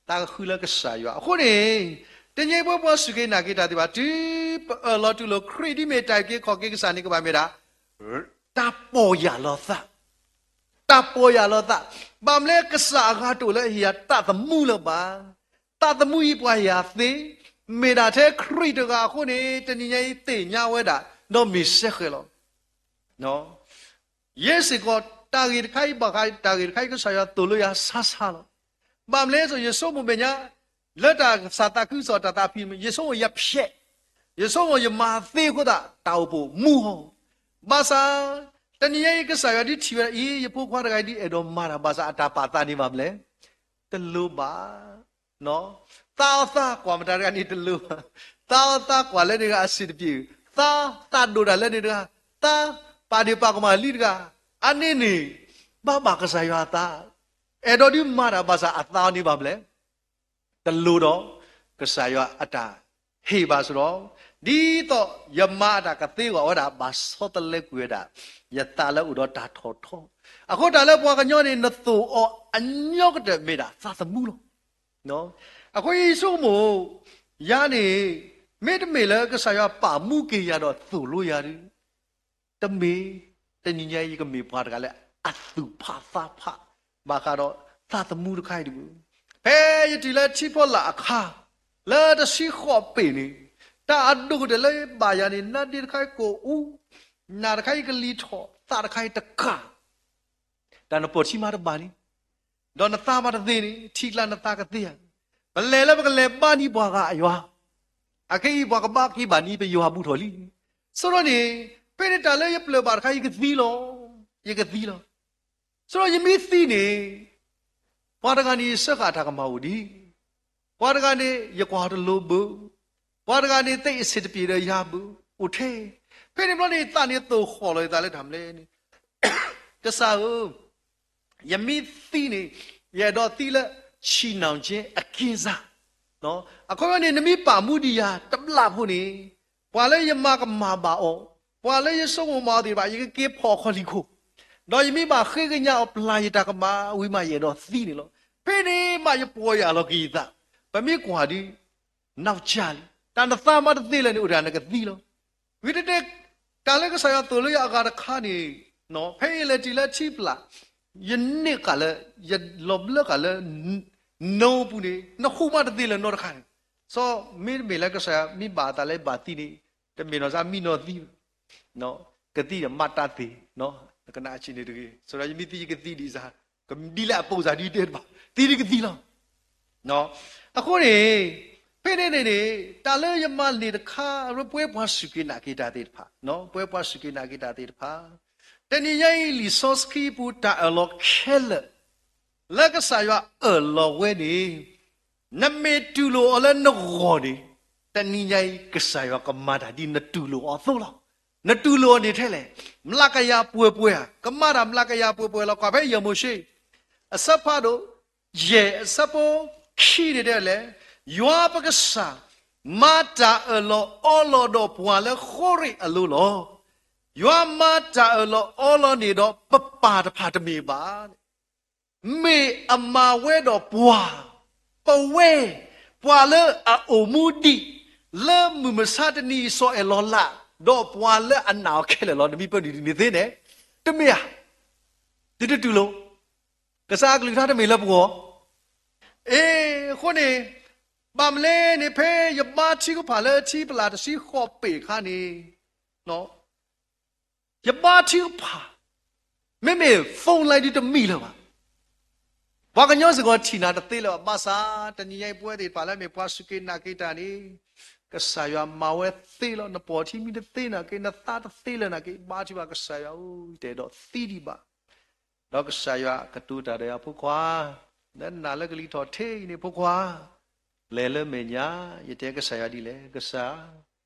တၢ်ကဃုလၢကစၢ်ယွၤ. အဃိန့ၣ် တနံၤညါအံၤပဝဲပှၤစူၢ်က့ၤနာ်က့ၤတၢ်သ့ၣ်တဖၣ် တုၤပအၢၣ်လီၤတူၢ်လိာ်ခရံာ်ဒ်မ့ၢ်တၢ်အုၣ်က့ၤခီၣ်က့ၤကစၢ်န့ၣ် ကဘၣ်မ့ၢ်ဒၣ် တၢ်ပီၢ်ယၢ်လီၤသး, တၢ်ပီၢ်ယၢ်လီၤသး. ဘၣ်မနုၤလဲၣ် ကစၢ်အဂၤတအိၣ်လၢအဟ့ၣ်ယၤသးသမူလၢၤဘၣ်. သးသမူအံၤပှၤဟ့ၣ်ယၤသ့, မ့ၢ်ဒၣ်ထဲခရံာ်တဂၤအဃိန့ၣ် တနံၤညါအံၤသ့ၣ်ညါဝဲဒၣ် ဒီးမ့ၢ်စဲဃဲၤလီၤ. ယဲစ့ၢ်ကီး တၢ်ဂ့ၢ်တခါအံၤ ဘၣ်ဃးတၢ်ဂ့ၢ်တခါအံၤ ကစၢ်ယွၤသိၣ်လိယၤဆါဆါလီၤ. ဘၣ်မနုၤလဲၣ်, ယဆိကမိၣ်မဲာ်ညါ လၢတၢ်ကစၢ်သးခုကစီၣ်တၢ်သးဖှံ, ယဆိကမိၣ်ယဖျဲး, ယဆိကမိၣ်ယမၤသ့အဃိသတး တၢ်အိၣ်ဖှိၣ်မူဟီၣ်. ဘၣ်ဆၣ် တနံၤညါအံၤ ကစၢ်ယွၤဒုးထံၣ်ဝဲဒၣ်အံၤ ယဖိခွါတဂၤအံၤဒုးအဲၣ်ဒိးမၤတၢ် ဘၣ်ဆၣ်အတၢ်ပာ်သးန့ၣ်ဘၣ်မနုၤလဲၣ်, တလိၤဘၣ်. သးအီၣ်သးကွၢ်မတၤတဂၤန့ၣ်တလိၤဘၣ်. သးအီၣ်သးကွၢ်လၢန့ၣ်တဂၤအဆင်တပြေ, သးသးဒိၣ်တၢ်လၢန့ၣ်တဂၤ, သးပာ်ဒ့ၣ်ပာ်ကမၣ်လံတဂၤ, အါန့ၢ်န့ၣ် ဘၣ်ဘၣ်ကစၢ်ယွၤအသး, အဲၣ်ဒိးဒုးမၤတၢ် ဘၣ်ဆၣ်အသးအီၤန့ၣ်ဘၣ်မနုၤလဲၣ် တလိၤဒီး ကစၢ်ယွၤအတၢ်ဟ့ၣ်ဘၣ်စ့ၢ်ကီး, ဒ်သိးယမါအတၢ်ကသ့အဂီၢ်ဝဲဒၣ် ဘၣ်ဆီတလဲကွံာ်ဝဲဒၣ် ယသးလၢအိၣ်ဒီးတၢ်ထီၣ်ထီ. အဃိတၢ်လၢပှၤကညီန့ၣ် နသိၣ်အီၤအညီကတၢၢ်မ့ၢ်ဒၣ်သးသမူလီၤ. အဃိယဆိကမိၣ် ယၤန့ၣ် မ့တမ့ၢ်လၢကစၢ်ယွၤပာ်မူက့ၤယၤဒီးသိၣ်လိယၤဒီး တမ့ၢ်, တနံၤညါအံၤ ယကမ့ၢ်ပှၤတဂၤလၢအသူၣ်ဖးသးဖး ဘၣ်ဃးဒီးသးသမူတခါအံၤတပူၤ, ဖဲယတုၤလၢထံဖီလာ်အခါ လၢတဆံဃိးပ့ၤန့ၣ် တၢ်အဒိၣ်ကတၢၢ်လၢဘၣ်ယၤန့ၣ် နါဒ့တခါအံၤကိၣ်အူ, နးတခါအံၤကလံၤထီၣ်, သးတခါအံၤတကၢ် တၢ်နပိာ်ထံမးတဘၣ်န့ၣ်, ဒီးနသးမးတသ့န့ၣ် ထံကျါနသးကသ့ဧါ. ပလဲၤလၢပကလဲၤဘါန့ၢ်ပှၤဂၤအယွၤ, အခဲအံၤပှၤကဘါက့ၤဘၣ်န့ၣ် ပယွၤဘူးထီၣ်လံ. ဆိဒီးန့ၣ် ဖဲန့ၣ်တၢ်လၢယပျၢၤဘၣ်တခါ ယကသံလီၤ, ယကသံလီၤ. ဆိဒီးယမ့ၢ်သံန့ၣ် ပှၤတဂၤန့ၣ် ယစၢဃာ်တၢ်ကမၣ်အိၣ်ဒံး, ပှၤတဂၤန့ၣ် ယကွၢ်တလိၤဘၣ်, ပှၤတဂၤန့ၣ် သ့အဆံးတပျ့ၤဒီးယၤဘၣ်, အိၣ်ထဲ. ဖဲန့ၣ်ဘျီန့ၣ် သးန့ၣ်သိၣ်ဃီၣ်လီၤယသးလၢတၢ်မနုၤလဲၣ်န့ၣ်, ကစၢ်ဧၢ, ယမ့ၢ်သံန့ၣ် ယအဲၣ်ဒိးသံလၢ ဆံၣ်နီၣ်က့အက့ၢ်စၢ်, အခီပညီန့ၣ် နမ့ၢ်ပာ်မူဒံးယၤတဘျီဖိန့ၣ်, ပှၤလၢယမၤကမၣ်ဘၣ်အီၤ, ပှၤလၢယဆိကမိၣ်မၤအီၤသ့ၣ်တဖၣ် ယကက့ၤဖီၣ်အခီၣ်လံၢ်ခိၣ်, ဒီးယမ့ၢ်ဘၣ်ဃ့ကညးအီၤပျၢ်ယတၢ်ကမၣ်ဝံၤမး ယအဲၣ်ဒိးသံန့ၣ်လီၤ. ဖဲန့ၣ်မးယပီၢ်ယၢ်လီၤက့ၤယသး, ပမ့ၢ်ကွၢ်ဒုး နီၢ်ကၠၢ်လံ, တၢ်နသးမးတသ့လၢာ်န့ၣ် အိၣ်တဂၤနကသံလီၤ. ဝံၤတတဲ တၢ်လၢကစၢ်ယွၤသိၣ်လိယၤအဂၤတခါန့ၣ်, ဖဲယလဲၤတုၤလၢထံပျၢ်, ယန့ၢ်ဃာ်လၢ, ယလီၤဘျၢဃာ်လၢ နိအပူၤန့ၣ် နဃူမးတသ့လၢာ်နီတခါန့ၣ်, စီၤမ့တမ့ၢ်လၢကစၢ်ယွၤမ့ၢ်ဘၣ်အသးလၢဘၣ်သံန့ၣ်, တမ့ၢ်နီၢ်စၢ်မံနီၤသံ ကသံဒီးမးတၢ်သ့, ကနၣ်အဆံးန့ၣ်တဂ့ၤ, စီၤဒၤဝံးမ့ၢ်သံယကသံဒံးစၢ်, ဒ်လၢအပိာ်စၢ်ဒ်တဲတဘၣ်, သံဒ်ကသံလီၤ. အဃိန့ၣ်, ဖဲန့ၣ်န့ၣ်န့ၣ် တၢ်လၢယမၤန့ၢ်တခါ ပဝဲပှၤစူၢ်က့ၤနာ်က့ၤတၢ်သ့ၣ်တဖၣ်, ပဝဲပှၤစူၢ်က့ၤနာ်က့ၤတၢ်သ့ၣ်တဖၣ်, တနံၤညါအံၤလံာ်စီဆှံပူၤတၢ်အၢၣ်လီၤခဲလၢာ် လၢကစၢ်ယွၤအၢၣ်လီၤဝဲန့ၣ်, နမ့ၢ်တူၢ်လိာ်အီၤလၢနဂီၢ်န့ၣ်, တနံၤညါအံၤ ကစၢ်ယွၤကမၤတၢ်ဒ်နတူၢ်လိာ်အီၤအသိးလီၤ. နတူၢ်လိာ်အီၤန့ၣ်ထဲလဲၣ်, မျးကယၤပှဲၤပှဲၤဧါ, ကမၤတၢ်မျးကယၤပှဲၤပှဲၤလီၤ. ကွၢ်ဖဲယဲၢ်မိၤၡ့ အဆၢဖးဒိၣ်ယဲၢ် အဆၢဖိခံန့ၣ်တဲလဲၣ်, ယွၤပကစၢ် မၤတၢ်အၢၣ်လီၤအီလီၤဒီးပှၤလၢဃိရ့းအလိၤလီၤ. ယွၤမၤတၢ်အၢၣ်လီၤအီလီၤန့ၣ်ဒီးပပၢ်တဖၣ်တမ့ၢ်ဘၣ်. မ့ၢ်အမၤဝဲဒီးပှၤ, ပဝဲ, ပှၤလၢအအိၣ်မူဒံး, လၢမုၢ်မဆါတနံၤစီၤအဲၣ်လီၤလး, ဒီးပှၤလၢအနာ်အီၤခဲလၢာ်လီၤ. နမ့ၢ်ပၢနုာ်ဒ်န့ၣ်သ့န့ၣ်, တမ့ၢ်ဧါ. သုတတူၢ်လိာ်, ကစၢ်အကလုၢ်ကထါတမ့ၢ်လၢပဂီၢ်. အ့ အဃိန့ၣ်, ဘၣ်မနုၤလဲၣ်န့ၣ် ဖဲယဘါထုကဖၣ်လၢထံပျၢ်တဆံဃိးပ့ၤအခါန့ၣ်, ယဘါထုကဖၣ်, မ့မ့ၢ် phone line ဒ်တမံလၢၤဘၣ်. ပှၤကညီစ့ၢ်ကီးထံၣ်နၤတသ့လၢၤဘၣ်. ဘၣ်ဆၣ် တနံၤညါအံၤပဝဲသ့ၣ်တဖၣ်လၢမ့ၢ်ပှၤစူၢ်က့ၤနာ်က့ၤတၢ်န့ၣ်, ကစၢ်ယွၤမၤဝဲသ့လီၤ. နပိာ်ထံမ့ၢ်တသ့နာ်က့, နသးတသ့လၢၤနာ်က့, ဘါထုကဖၣ် ကစၢ်ယွၤဧၢ, ယတအဲၣ်ဒိးသံဒံးဘၣ်. ဒီးကစၢ်ယွၤကတိၤတၢ်ဒီးယၤ, ဖိခွါ, လၢနးလၢကလံၤထီၣ်ထံအံၤန့ၣ် ဖိခွါ, လဲၤလၢမဲာ်ညါ, ယတဲကစၢ်ယွၤဒ်လဲၣ်, ကစၢ်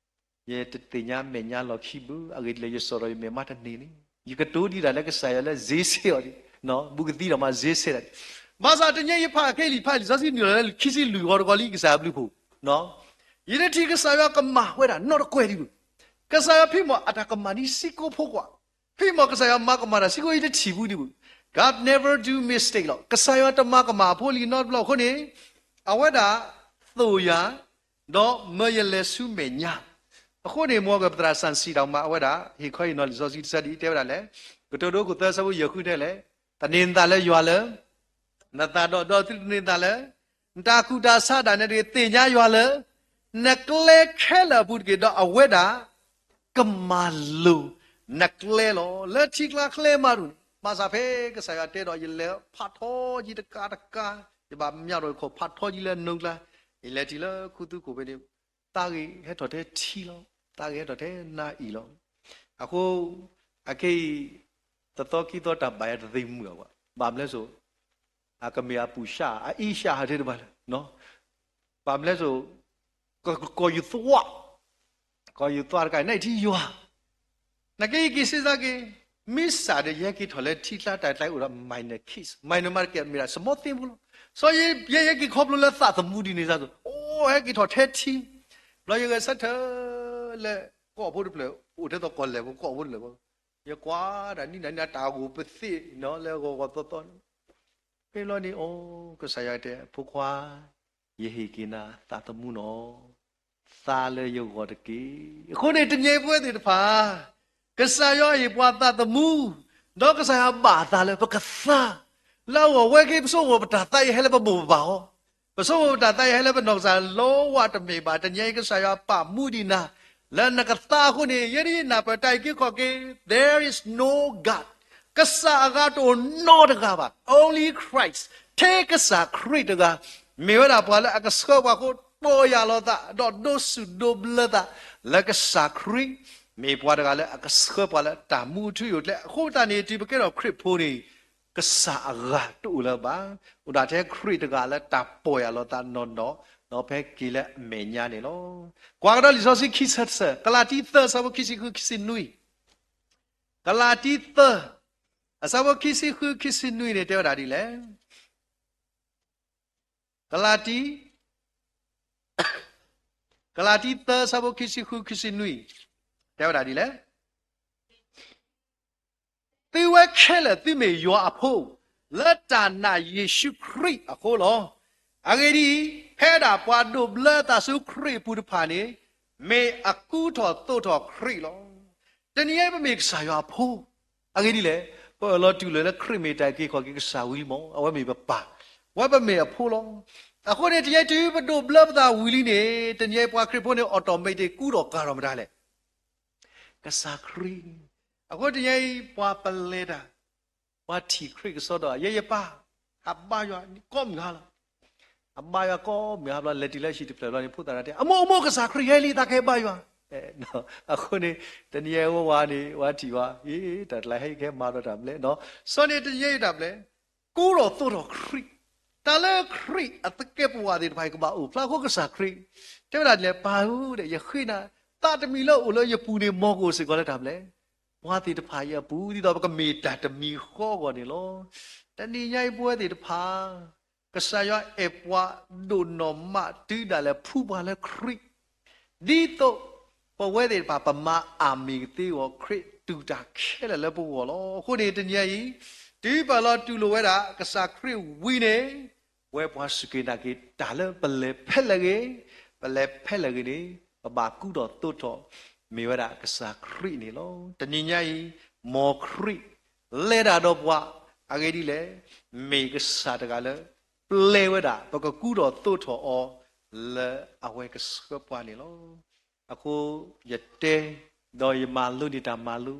ယတသ့ၣ်ညါမဲာ်ညါလီၢ်ခံဘၣ်, အဂ့ၢ်ဒ်လဲၣ် ယစိာ်ဒီးယမဲာ်မးတန့ၢ်န့ၣ်, ယကတိၤဒံးတၢ်လၢကစၢ်ယွၤလၢစ့ဆ့အီၤန့ၣ်, ဘူးကသံဒီးမၤစ့ဆ့ဒၣ်န့ၣ်, ဘၣ်ဆၣ်တနံၤညါအံၤယဖးခဲလံာ်ဖးလံာ်စီဆှံနုာ်လီၤလၢခံဆံလွံၢ်ဂီၤတဂီၤလံ ကစၢ်ယွၤဘျုးဖှိၣ်, ယတထံၣ်ကစၢ်ယွၤကမၤဝဲဒၣ်နီတကွဲးဒံးဘၣ်. ကစၢ်ယွၤဖံးမီၢ်အတၢ်ကမၣ်ဒ်စ့ၢ်ကီးဖိခွါ, ဖံးမီၢ်ကစၢ်ယွၤမၤကမၣ်တၢ်စ့ၢ်ကီး ယတထံၣ်ဘူးဒံးဘၣ်. God never do mistake လီၤ. ကစၢ်ယွၤတမၤကမၣ်အဖိလံၤနီတဘျီအဃိန့ၣ်, အဝဲဒၣ်သိၣ်ယၤ, ဒီးမၢယလဲၤဆူမဲာ်ညါ. အဃိန့ၣ် မ်ကပသရၣ်စၣ်စံးတၢ်မး အဝဲဒၣ် ဟ့ၣ်ခီဟ့ၣ်နီၤလံာ်စီဆှံတဆၢဒ်အံၤတဲဝဲဒၣ်လဲၣ်, ကတိၤဒိခိၣ်သၢဆၢဖိယဲၢ်ဃုတဲလဲၣ်, သန့ၤနသးလၢယွၤလၢ နသးဒီး ဒီးသုတသန့ၤနသးလၢ နတၢ်ကူၣ်တၢ်ဆးဒၣ်နဲတဂ့ၤ, သ့ၣ်ညါယွၤလၢ နကျဲခဲလၢာ်အပူၤတက့ၢ်. ဒီးအဝဲဒၣ် ကမၤလိၤနကျဲလီၤ. လၢထံကျါကျဲမးတအိၣ်န့ၣ်, ဘၣ်ဆၣ်ဖဲကစၢ်ယွၤတဲဒီး ယလဲၤဖးထီယံၤတကးတကး, ယဘၣ်မၠးထီၣ်ယခီၣ်ဖးထီယံၤလၢနိကျါ, ယလဲၤတုၤလၢခူသူၣ်ခိၣ်ဖဲန့ၣ်, သးဂ့ၤဟဲထီၣ်ထဲထံလီၤ, သးဂ့ၤဟဲထီၣ်ထဲနါအံၤလီၤ. အဃိ အခဲအံၤ တသီခံသီတၢ်ဘၣ်ယၤတသ့မုာ်အီၤဘၣ်. ဘၣ်မနုၤလဲၣ်စိၤ အကမ့ၢ်အပူၤရှါ အအံၤရှါဟးထဲတဘၣ်လၢၤ, ဘၣ်မနုၤလဲၣ်စိၤ ကကိးယူၤသွါ, ကိးယူၤသွါတကး နအံၤထံယွၤ, နက့ယက့ၤစ့စ့က့ၤ, မ့ၢ်စးဒီး ယဟဲက့ၤထီၣ်လၢထံကျါတၢ်ကျါအိၣ်ဒီး minor case, minor မးတက့ၢ် မ့ၢ်ဒၣ် small thing ဖိလီၤ. စီၤယဲယဟဲက့ၤခီဖျိလၢသးသမူဒ်န့ၣ်စ့ၢ်ကီး, အိၣ်ဟဲက့ၤထီၣ်ထဲထံ, ဘျီယဂဲၤဆၢထၢၣ်လၢ ကီၢ်ဖိတဖျၢၣ်, အိၣ်ထဲသိးကီၢ်လဲၢ်ဖိ ကီၢ်ဖိတဖျၢၣ်ဖိ, ယကွၢ်တၢ်နံၣ်နၤနံၣ်နၤတၢ်ဂိၢ်ပသ့ၣ်နီၤလၢဂီၤဂီၤသီသီန့ၣ်, ဖဲဘျီန့ၣ် အိ ကစၢ်ယွၤတဲ ဖိခွါ, ယဟ့ၣ်က့ၤနၤသးသမူနီၤ. သါလၢယဂီၢ်တက့ၢ်. အဃိန့ၣ် တနံၤအံၤပဝဲသ့ၣ်တဖၣ် ကစၢ်ယွၤဟ့ၣ်ပှၤသးသမူ, ဒီးကစၢ်ယွၤဘၣ်အသးလၢပကသါ, လၢအဂီၢ်ဝဲက့ၤ ပဆိကမိၣ်ပတၢ်သါအံၤဟဲလၢပမိၢ်ပပၢ်အီၤ, ပဆိကမိၣ်ပတၢ်သါအံၤဟဲလၢပနီၢ်ကစၢ်လီဝါတမ့ၢ်ဘၣ်. တနံၤအံၤကစၢ်ယွၤပာ်မူဒံးနၤ လၢနကသါအဃိန့ၣ် ယဲဒၣ်နၢ်ပၢၢ်တၢ်အံၤက့ၤခီၣ်က့ၤ, there is no God, ကစၢ်အဂၤတအိၣ်နီတဂၤဘၣ်, only Christ, ထဲကစၢ်ခရံာ်တဂၤ, မ့ၢ်ဝဲဒၣ်ပှၤလၢအကဆှၢပှၤအဃိ ပီၢ်ယၢ်လီၤသး ဒီးဒိးစူၣ်ဒိးဘျၢသး လၢကစၢ်ခရံာ် မ့ၢ်ပှၤတဂၤလၢအကဆှၢပှၤလၢတၢ်မူအထူအယိာ်ကျဲ. အဃိသတးန့ၣ် တုၤပကဲထီၣ်ခရံာ်ဖိန့ၣ် ကစၢ်အဂၤတအိၣ်လၢၤဘၣ်, အိၣ်ဒၣ်ထဲခရံာ်တဂၤလၢတၢ်ပီၢ်ယၢ်လီၤသးနီၢ်နီၢ်, ဒီးဖဲက့ၤလၢအမဲာ်ညါန့ၣ်လီၤ. ကွၢ်ကဒီးလံာ်စီဆှံခံဆၢတဆၢ, ကလၤတံသၢ အဆၢဖိခံဆံဃု ခံဆံနွံ, ကလၤတံသၢ အဆၢဖိခံဆံဃု ခံဆံနွံန့ၣ် တဲဝဲဒၣ်ဒ်လဲၣ်. ကလၤတံ, ကလၤတံသၢ အဆၢဖိခံဆံဃု ခံဆံနွံ, တဲဝဲဒၣ်ဒ်လဲၣ်. သုဝဲခဲလၢာ်သုမ့ၢ်ယွၤအဖိ, လၢတၢ်နာ်ယ့ၣ်ၡူးခရံာ်အဃိလီၤ. အဂ့ၢ်ဒ်အံၤ, ဖဲဒၣ်ပှၤဒိးဘျၢအသးဆူခရံာ်အပူၤတဖၣ်န့ၣ်, မ့ၢ်အကူထီၣ်သိးထီၣ်ခရံာ်လီၤ. တနံၤအံၤပမ့ၢ်ကစၢ်ယွၤအဖိ, အဂ့ၢ်ဒ်လဲၣ်, ပအၢၣ်လီၤတူၢ်လိာ်လၢခရံာ်မ့ၢ်တၢ်အုၣ်က့ၤခီၣ်က့ၤကစၢ်ဝံၤလံမး, အဝဲမ့ၢ်ပပၢ်, အဝဲပမ့ၢ်အဖိလီၤ. အဃိန့ၣ် တနံၤအံၤတုၤပဒိးဘျၢပသးဝံၤလံန့ၣ်, တနံၤအံၤပှၤခရံာ်ဖိန့ၣ် automatic ကူထီၣ်ကၤထီၣ်မတၤလဲၣ်, ကစၢ်ခရံာ်. အဃိတနံၤအံၤ ပှၤပလဲၤတၢ်, ပှၤထံၣ်ခရံာ်ကစီဒီး ယဲယပၢ်, အဘါယွၤကိးမုၢ်ဟါလီၤ. အဘါယွၤကိးမုၢ်ဟါဘျီ လဲၤတုၤလၢဟံၣ်တဖျၢၣ်ဘျီန့ၣ် ဖိသၣ်တၢ်တဲ အမိၢ် အမိၢ် ကစၢ်ခရံာ်ဟဲလံ သးကဟဲဘါယွၤ. အဃိန့ၣ် တနံၤအံၤဝဲဝၤန့ၣ် ဝဲထံၣ်ဝဲ, အ့ တၢ်တလါဟဲကဟဲမၤဒီးတၢ်ဘျဲၣ်နီၤ. စီၤန့ၣ်တနံၤအံၤတၢ်ဘျဲၣ်, ကူထီၣ်သိးထီၣ်ခရံာ်, တၢ်လၢခရံာ်အသကဲးပဝးသ့ၣ်တဖၣ်အံၤ ကဘၣ်အိၣ်ဖျါအဃိ ကစၢ်ခရံာ် တဲဝဲဒၣ်ဒ်လဲၣ်, ပၢ်ဧၢ, ယဃ့နၤ, သးတမံၤလၢအအိၣ်လၢယပူၤန့ၣ် မ်ကအိၣ်စ့ၢ်ကီးလၢတၢ်ဘျဲၣ်, ပှၤသ့ၣ်တဖၣ်အံၤအပူၤ ဒ်သိးပကမ့ၢ်တၢ်တမံၤဃီအဂီၢ်န့ၣ်လီၤ. တနံၤညါအံၤပဝဲသ့ၣ်တဖၣ် ကစၢ်ယွၤအဲၣ်ပှၤဒိၣ်နီၢ်မးတုၤဒၣ်လဲာ် ဖှူပှၤလၢခရံာ်, ဒ်သိးပဝဲသ့ၣ်တဖၣ် ပမၤအါမံၤကသ့အဂီၢ် ခရံာ်တူၢ်တၢ်ခဲလၢာ်လၢပဂီၢ်လီၤ. အဃိန့ၣ် တနံၤညါအံၤ တုၤပလီၤတူၢ်လိာ်ဝဲဒၣ် ကစၢ်ခရံာ်ဝံၤန့ၣ်, ပဝဲပှၤစူၢ်က့ၤနာ်က့ၤတၢ်လၢပလဲၤဖဲလဲၣ်ဂ့ၤ, ပလဲၤဖဲလဲၣ်ဂ့ၤန့ၣ်, ပဘၣ်ကူထီၣ်သိးထီၣ် မ့ၢ်ဝဲဒၣ်ကစၢ်ခရံာ်န့ၣ်လီၤ. တနံၤညါအံၤ မ်ခရံာ် လဲၤတၢ်ဒီးပှၤ, အဂ့ၢ်ဒ်လဲၣ်, မ့ၢ်ကစၢ်တဂၤလၢ ပျဲဝဲဒၣ် ပကကူထီၣ်သိးထီၣ်အီၤ လၢအဝဲကဆှၢပှၤန့ၣ်လီၤ. အဃိ ယတဲ ဒီးယမၤလိန့ၢ်တၢ်မၤလိ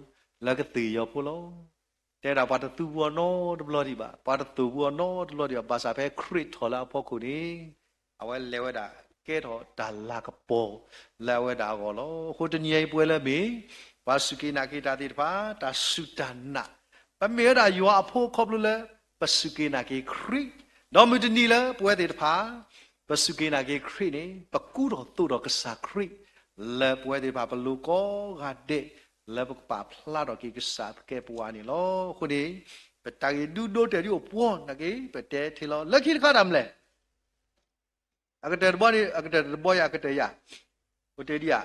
လၢကသ့ၣ်ယီၤဖိလီၤ. တဲဒၣ်ပှၤတသူပှၤနီတဘျီဒံးဘၣ်, ပှၤတသိၣ်ပှၤနီတဘျီဒံးဘၣ်, ဘၣ်ဆၣ်ဖဲခရံာ်ထီၣ်လၢအဖီခိၣ်န့ၣ်, အဝဲလဲၤဝဲဒၣ် ကဲထီၣ်တၢ်လၤကပီၤ လၢအဝဲဒၣ်အဂီၢ်လီၤ. အဃိတနံၤအံၤပဝဲလၢမ့ၢ် ပှၤစူၢ်က့ၤနာ်က့ၤတၢ်သ့ၣ်တဖၣ် တၢ်စူၢ်တၢ်နာ်, ပမ့ၢ်ဝဲဒၣ်ယွၤအဖိခီဖျိလၢ ပစူၢ်က့ၤနာ်က့ၤခရံာ်, ဒီးမုၢ်တနံၤလၢပဝဲသ့ၣ်တဖၣ် ပစူၢ်က့ၤနာ်က့ၤခရံာ်န့ၣ် ပကူထီၣ်သိးထီၣ်ကစၢ်ခရံာ် လၢပဝဲသ့ၣ်တဖၣ်ပလိၤကိးဂၤဒဲး လၢပကပာ်ဖျါထီၣ်က့ၤကစၢ်သကဲးပဝးန့ၣ်လီၤ. အဃိန့ၣ် ပတၢ်ဂ့ၢ်ဒုးဒိတဲာ်ဒ်အိၣ်ပှီၢ်နာ်က့ ပတဲထဲလီၤ. လၢခံတခါတၢ်မနုၤလဲၣ်, အကတၢၢ်တဘီန့ၣ် အကတၢၢ်တဘီယၤ အကတၢၢ်ယၤ, အိၣ်တ့ၢ်ဒံးဧါ,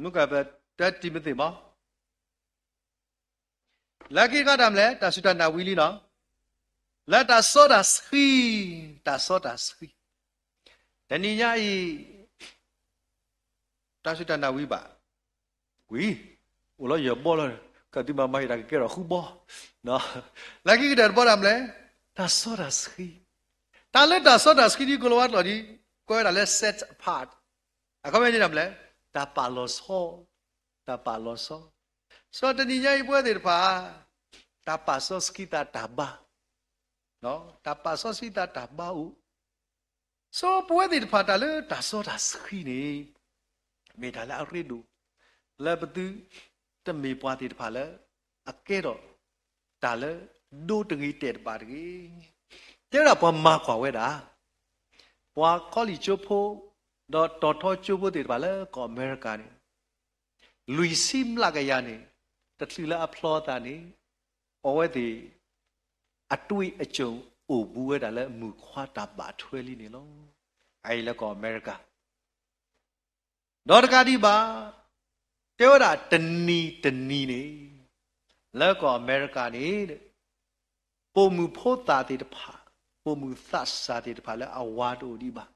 မုၢ်ကပတၢတံၤမသ့ၣ်မး လၢခံတခါတၢ်မနုၤလဲၣ်, တၢ်စူၢ်တၢ်နာ်ဝံၤလံနီၤ, လၢတၢ်စီတၢ်ဆှံ, တၢ်စီတၢ်ဆှံ, တနံၤညါအံၤ တၢ်စူၢ်တၢ်နာ်ဝံၤဘၣ်, ဝံၤ, အိၣ်လီၤယဲၢ်ဘီလီၤ, ကသုမၤမၤဟ့ၣ်တၢ်ကကဲထီၣ်ဃုဘီ, လၢခံကတၢၢ်တဘီတၢ်မနုၤလဲၣ်, တၢ်စီတၢ်ဆှံ, တၢ်လၢတၢ်စီတၢ်ဆှံဒ်ကိလၤဝါကျိာ်ဒ်, ကွဲးဝဲဒၣ်လၢ set apart, အခီပညီန့ၣ်တၢ်မနုၤလဲၣ်, တၢ်ပာ်လီၤဆီ, တၢ်ပာ်လီၤဆီ, စီၤတနံၤညါအံၤပဝဲသ့ၣ်တဖၣ် တၢ်ပာ်စီဆှံသးတၢ်ဘါ, တၢ်ပာ်စီဆှံသးတၢ်ဘါအိၣ်, စီၤပဝဲသ့ၣ်တဖၣ်တၢ်လၢတၢ်စီတၢ်ဆှံန့ၣ် မ့ၢ်တၢ်လၢအရ့ဒိၣ်, လၢပသု တမ့ၢ်ပှၤသ့ၣ်တဖၣ်လၢ အကဲထီၣ် တၢ်လၢ ဒိတဂ့ၤတဲာ်တဘၣ်တဂ့ၤ, တဲဝဲဒၣ်ပှၤမၤကွၢ်ဝဲဒၣ်, ပှၤခီလ့ၣ်ကၠိဖိ ဒီးတီၤထီကၠိဖိသ့ၣ်တဖၣ်လၢကီၢ်အမဲရကၤန့ၣ် လွံၢ်ဆံမျးကယၤန့ၣ် တချုးလၢအဖျီအသးန့ၣ် အဝဲသ့ၣ် အတွေ့အကြုံအိၣ်ဘူးဝဲဒၣ်လၢမုၣ်ခွါတၢ်ဘၣ်ထွဲလံန့ၣ်လီၤ. အအံၤလၢကီၢ်အမဲရကၤ ဒီးတကးဒံးဘၣ်, တဲဝဲဒၣ်တနံၤတနံၤန့ၣ် လၢကီၢ်အမဲရကၤန့ၣ် ပိာ်မုၣ်ဖိသၣ်သ့ၣ်တဖၣ်, ပိာ်မုၣ်သးစၢ်သ့ၣ်တဖၣ်လၢအဝၤတအိၣ်ဒံးဘၣ်,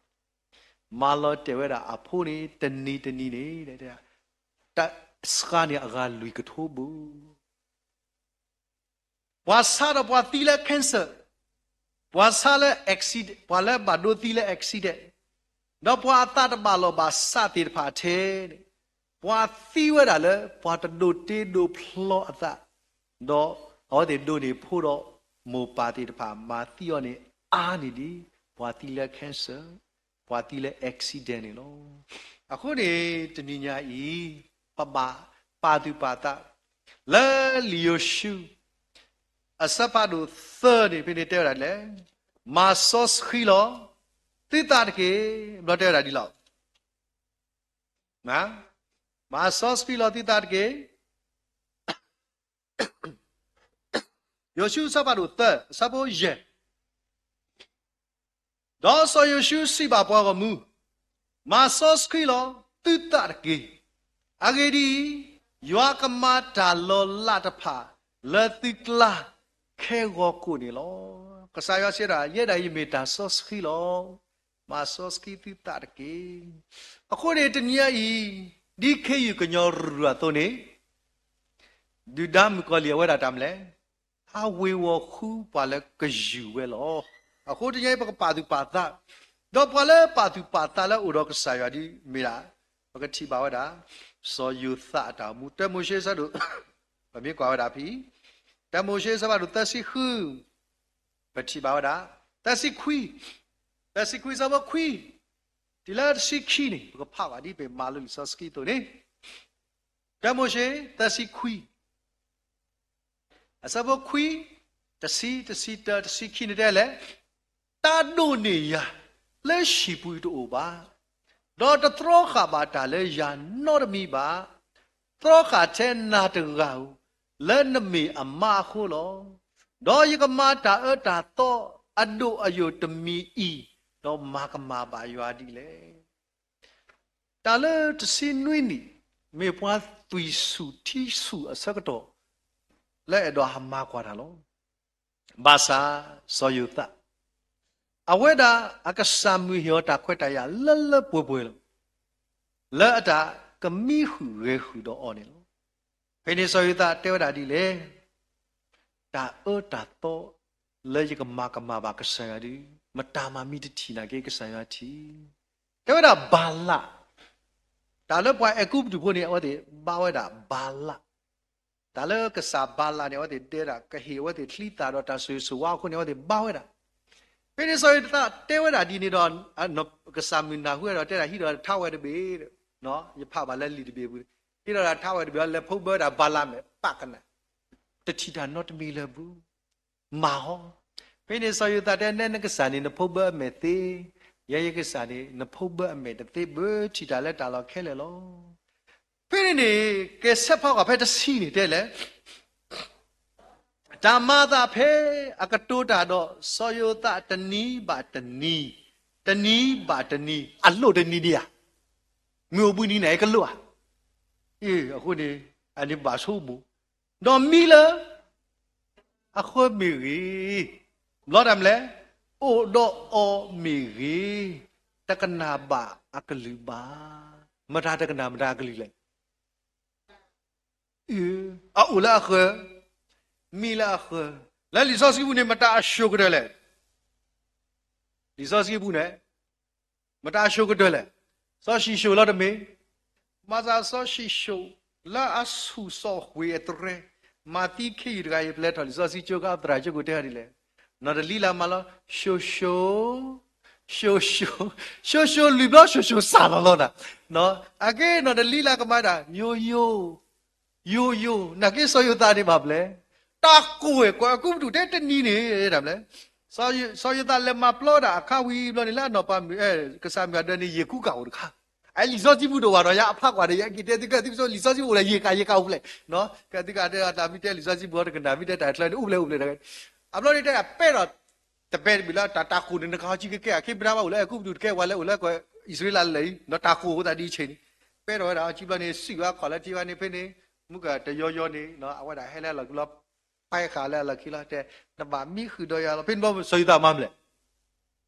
မၤလီၤတဲာ်ဝဲဒၣ်အဖိန့ၣ် တနံၤတနံၤန့ၣ် တၢ်စှၤန့ၢ်အဂၤလွံၢ်ကထိဘိ ပှၤဆါဒီးပှၤသံလၢ cancer, ပှၤဆါလၢ accident, ပှၤလၢဘၣ်ဒိသံလၢ accident, ဒီးပှၤအသးတဘၣ်လီၢ်ဘၣ်စးသ့ၣ်တဖၣ်ထဲန့ၣ်, ပှၤသံဝဲဒၣ်လၢ ပှၤတဒိးတ့ဒိးဖျီအသး, ဒီးအဝဲသ့ၣ်ဒိးန့ၢ်ဖိဒီးမိၢ်ပၢ်သ့ၣ်တဖၣ် မၤသံအီၤန့ၣ်အါန့ၢ်ဒံး ပှၤသံလၢ cancer, ပှၤသံလၢ accident န့ၣ်လီၤ. အဃိန့ၣ် တနံၤညါအံၤ ပဘၣ်ပာ်သူၣ်ပာ်သး လၢလံာ်ယိၤၡူ အဆၢဖးဒိၣ်သၢန့ၣ် ဖဲန့ၣ်တဲဝဲဒၣ်လဲၣ်, မၤစီဆှံလီၤ သုသးတက့ၢ်. ဘျီတဲဝဲဒၣ်ဒ်လဲၣ်, မၤစီဆှံလီၤသုသးတက့ၢ်. ယိၤၡူအဆၢဖးဒိၣ်သၢ အဆၢဖိယဲၢ်, ဒီးစီၤယိၤၡူစံးဘၣ်ပှၤဂီၢ်မုၢ်, မၤစီဆှံလီၤသုသးတက့ၢ်. အဂ့ၢ်ဒ်အံၤ, ယွၤကမၤတၢ်လီၤလးတဖၣ် လၢသုကျါခဲဂီၤကိာ်န့ၣ်လီၤ. ကစၢ်ယွၤစံးဒၣ် ယဲဒၣ်အံၤမ့ၢ်တၢ်စီဆှံလီၤ. မၤစီဆှံသုသးတက့ၢ်. အဃိန့ၣ် တနံၤညါအံၤ ဒ်ခ့ယုၢ်ကညီၤရူၢ်အသိးန့ၣ် ဒုၣ်ဒါမုၣ်ကီၤလံၢ်အဝဲဒၣ်တၢ်မနုၤလဲၣ်, ဟးဝ့ၤဝီၤဃုပှၤလၢကယူၢ်ဝဲလီၤ. အဃိတနံၤအံၤ ပကပာ်သူၣ်ပာ်သး, ဒီးပှၤလၢပာ်သူၣ်ပာ်သးလၢအိၣ်ဒီးကစၢ်ယွၤဒ်မ့ၢ်ဒၣ်, ပကထံၣ်ဘၣ်ဝဲဒၣ် စီၤယိၤသးအတၢ်အိၣ်မူ တၢမိၤၡ့အဆၢဒိၣ်, ပမ့ၢ်ကွၢ်ဝဲဒၣ်ဖဲ တၢမိၤၡ့အဆၢဖးဒိၣ်သၢဆံဃု, ပထံၣ်ဘၣ်ဝဲဒၣ် သၢဆံခွံ, သၢဆံခွံ အဆၢဖိခွံ တုၤလၢတဆံခံန့ၣ် ပကဖးဘၣ်ဒ်ပမၤလိလံာ်စီဆှံအသိးန့ၣ်, တၢမိၤၡ့ သၢဆံခွံ အဆၢဖိခွံ, တဆံ, တဆံတၢ, တဆံခံန့ၣ်တဲလဲၣ်, တၢ်ဒိၣ်န့ၢ်ယၤလၢဟံၣ်ပူၤတအိၣ်ဘၣ်, ဒီးတတြီဃာ်ဘၣ်တၢ်လၢယၤနီတမံၤဘၣ်, တြီဃာ်ထဲနၤတဂၤဧိၤ, လၢနမ့ၢ်အမါအဃိလီၤ. ဒီးယကမၤတၢ်အၢတၢ်သီအဒိၣ်အယိာ်တမံၤအံၤ, ဒီးမၤကမၣ်ဘၣ်ယွၤဒ်လဲၣ်. တၢ်လၢတဆံနွံနံၣ် မ့ၢ်ပှၤသွံၣ်ဆူၣ်ထံဆူၣ်အဆၢကတီၢ် လၢအဲၣ်ဒိးဟးမၤကွၢ်တၢ်လီၤ. ဘၣ်ဆၣ်စီၤယိၤသး အဝဲဒၣ်အကစၢ်မုၢ်ဟ့ၣ်အီၤတၢ်ခွဲးတၢ်ယာ်လၢလၢပှဲၤပှဲၤလီၤ. လၢအတၢ်ကမံဃုာ်ဂဲၤဃုာ်ဒီးအီၤန့ၣ်လီၤ. ဖဲန့ၣ်စီၤယိၤသးတဲဝဲဒၣ်ဒ်လဲၣ်, တၢ်အၢတၢ်သီ လၢယကမၤကမၣ်ဘၣ်ကစၢ်ယွၤဒီး မတၤမၤမံတထံၣ်နာ်က့ ကစၢ်ယွၤထံၣ်. တဲဝဲဒၣ်ဘၤလး, တၢ်လၢပှၤအဲၤကူပတူးဖိန့ၣ် အဝဲသ့ၣ်ဘါဝဲဒၣ်ဘၤလး, တၢ်လၢကစၢ်ဘၤလးန့ၣ် အဝဲသ့ၣ်ဒဲဒၣ် ကဟ့ၣ်အဝဲသ့ၣ်ချံသၣ်ဒီးတၢ်ဆိၣ်ဂ့ၤဆိၣ်ဝါအဃိန့ၣ် အဝဲသ့ၣ်ဘါဝဲဒၣ်. ဖဲန့ၣ်စီၤယိၤသးတဲဝဲဒၣ်ဒ်န့ၣ်ဒီး ကစၢ်မုၢ်နၢ်ဟူဝဲဒီးတဲဒၣ် ဟံးဒီးထါဝဲတဘ့ၣ်, ယဖးဘၣ်လၢလံာ်တဘ့ၣ်ပူၤ, ဟံးဒီးထါဝဲတဘ့ၣ် လဲၤဖီၣ်ဘၢဝဲဒၣ်ဘၤလးမဲာ် ပာ်ကနၣ်, တထံၣ်တၢ်နီတမံၤလၢၤဘၣ်. မၤဟီ, ဖဲန့ၣ်စီၤယိၤသးတဲ နဲနကစၢ်န့ၣ် နဖီၣ်ဘၢအမဲာ်သ့, ယဲယကစၢ်န့ၣ် နဖီၣ်ဘၢအမဲာ်တသ့ဘၣ်, ထံၣ်တၢ်လၢတၢ်လီၢ်ခဲလၢာ်လီၤ. ဖဲန့ၣ်န့ၣ် ကဲဆဲးဖးကွၢ်ဖဲတဆံန့ၣ်တဲလဲၣ်, တၢ်မၤအသးဖဲအကတိၤတၢ်ဒီး စီၤယိၤသးတနံၤဘၣ်တနံၤ, တနံၤဘၣ်တနံၤ, အလိၣ်တနံၤဒံးဧါ, မုၢ်အိၣ်ဘှံးနံၤန့ၣ် ကလိၣ်ဧါ, အဃိန့ၣ် အန့ၣ်ဘၣ်ဆိကမိၣ်, ဒီးမံလၢ အဃၢမ့ၢ်ဂ့ၤ, ဘျီတၢ်မနုၤလဲၣ်, အိၣ်ဒီးအီၤမ့ၢ်ဂ့ၤ, တကနၣ်ဘၣ်အကလုၢ်ဘၣ်. မတၤတကနၣ်မတၤအကလုၢ်လဲၣ်. အအိၣ်လၢအဃၢၤ, မံလၢအဃၢၤ, လၢလံာ်စီဆှံပူၤန့ၣ် မတၤအၡိၣ်ကတၢၢ်လဲၣ်. လံာ်စီဆှံပူၤန့ၣ် မတၤအၡိၣ်ကတၢၢ်လဲၣ်. စီၤၡံၣ်ၡိၣ်လီၤတမ့ၢ်, မၤသးစီၤၡံၣ်ၡိၣ် လၢအဆူၣ်စီၤဃ့ၢ်အသရဲ, မၤသံခ့ယုၢ်တဂၤအံၤ ပလဲၤထီၣ်လံာ်စီဆှံကၠိခါ သရၣ်ကၠိကိးတဲဒ်လဲၣ်, နီၢ်တလံလါမၤလီၤ, ၡိၣ်ၡိၣ်, ၡိၣ်ၡိၣ်, ၡိၣ်ၡိၣ်လွံၢ်ဘျီ ၡိၣ်ၡိၣ်စၢ်လီၤလီၤနၤ, အကဲနီၢ်တလံလါကမၤဒၣ် ယိယိ ယိယိ, နာ်က့စီၤယိၤသးန့ၣ်ဘၣ်မနုၤလဲၣ်, တၢ်ကိၢ်ဝဲကွၢ်အကူပတူးတဲတနံၤန့ၣ် တၢ်မနုၤလဲၣ်, စီၤယိၤသးလဲၤမၤပျီဒၣ်အခါဝံၤဘျီန့ၣ် လၢအနီၢ်ပၤမုၢ် ကစၢ်မုၢ်အဒၢးန့ၣ် ယ့ၣ်ကူကၣ်အိၣ်တခါ, အလံာ်စီဆှံပူၤတအိၣ်ဘၣ်ဒီး ယအဖးကွၢ်ဒီး ယက့ၤတဲသုကဲသုကဆိ လံာ်စီဆှံပူၤအိၣ်လဲၣ် ယ့ၣ်ကၣ်ယ့ၣ်ကၣ်အိၣ်ဖျဲၣ်, ကဲသုကတဲတၢ်မ့ၢ်တဲလံာ်စီဆှံပူၤတကနၣ် မ့ၢ်တဲတၢ်ချၢန့ၣ် အိၣ်ဖျဲၣ်အိၣ်ဖျဲၣ်တဂ့ၤ, အဘျီန့ၣ်တဲ ပဲဒီး တပဲတဘ့ၣ်လၢတၢ်တၢ်ကိၢ်န့ၣ် နကဟီကံကကဲ အခ့ပဒါဘၣ်အိၣ်လၢအဲၤကူပတူးတကဲဝဲလၢအိၣ်လၢအံၤစရ့လးလၢာ်အံၤ ဒီးတၢ်ကိၢ်အဃိသတးဒ်အံၤဆ့ၣ်န့ၣ်, ပဲဒီးဝဲဒၣ်အီၤကံဘျီန့ၣ် စုၣ်ဝဲခီၣ်လၢထံဝဲန့ၣ် ဖဲန့ၣ် မုၢ်ကတယီယီန့ၣ် အဝဲဒၣ်ဟဲလၢအလီၢ်ခံလီၤ, ပာ်ဃာ်လၢအလီၢ်ခံလီၤ တဲ နဘၣ်မံဃုာ်ဒီးယၤလီၤ ဖဲန့ၣ်ဘျီစီၤယိၤသးမၤမနုၤလဲၣ်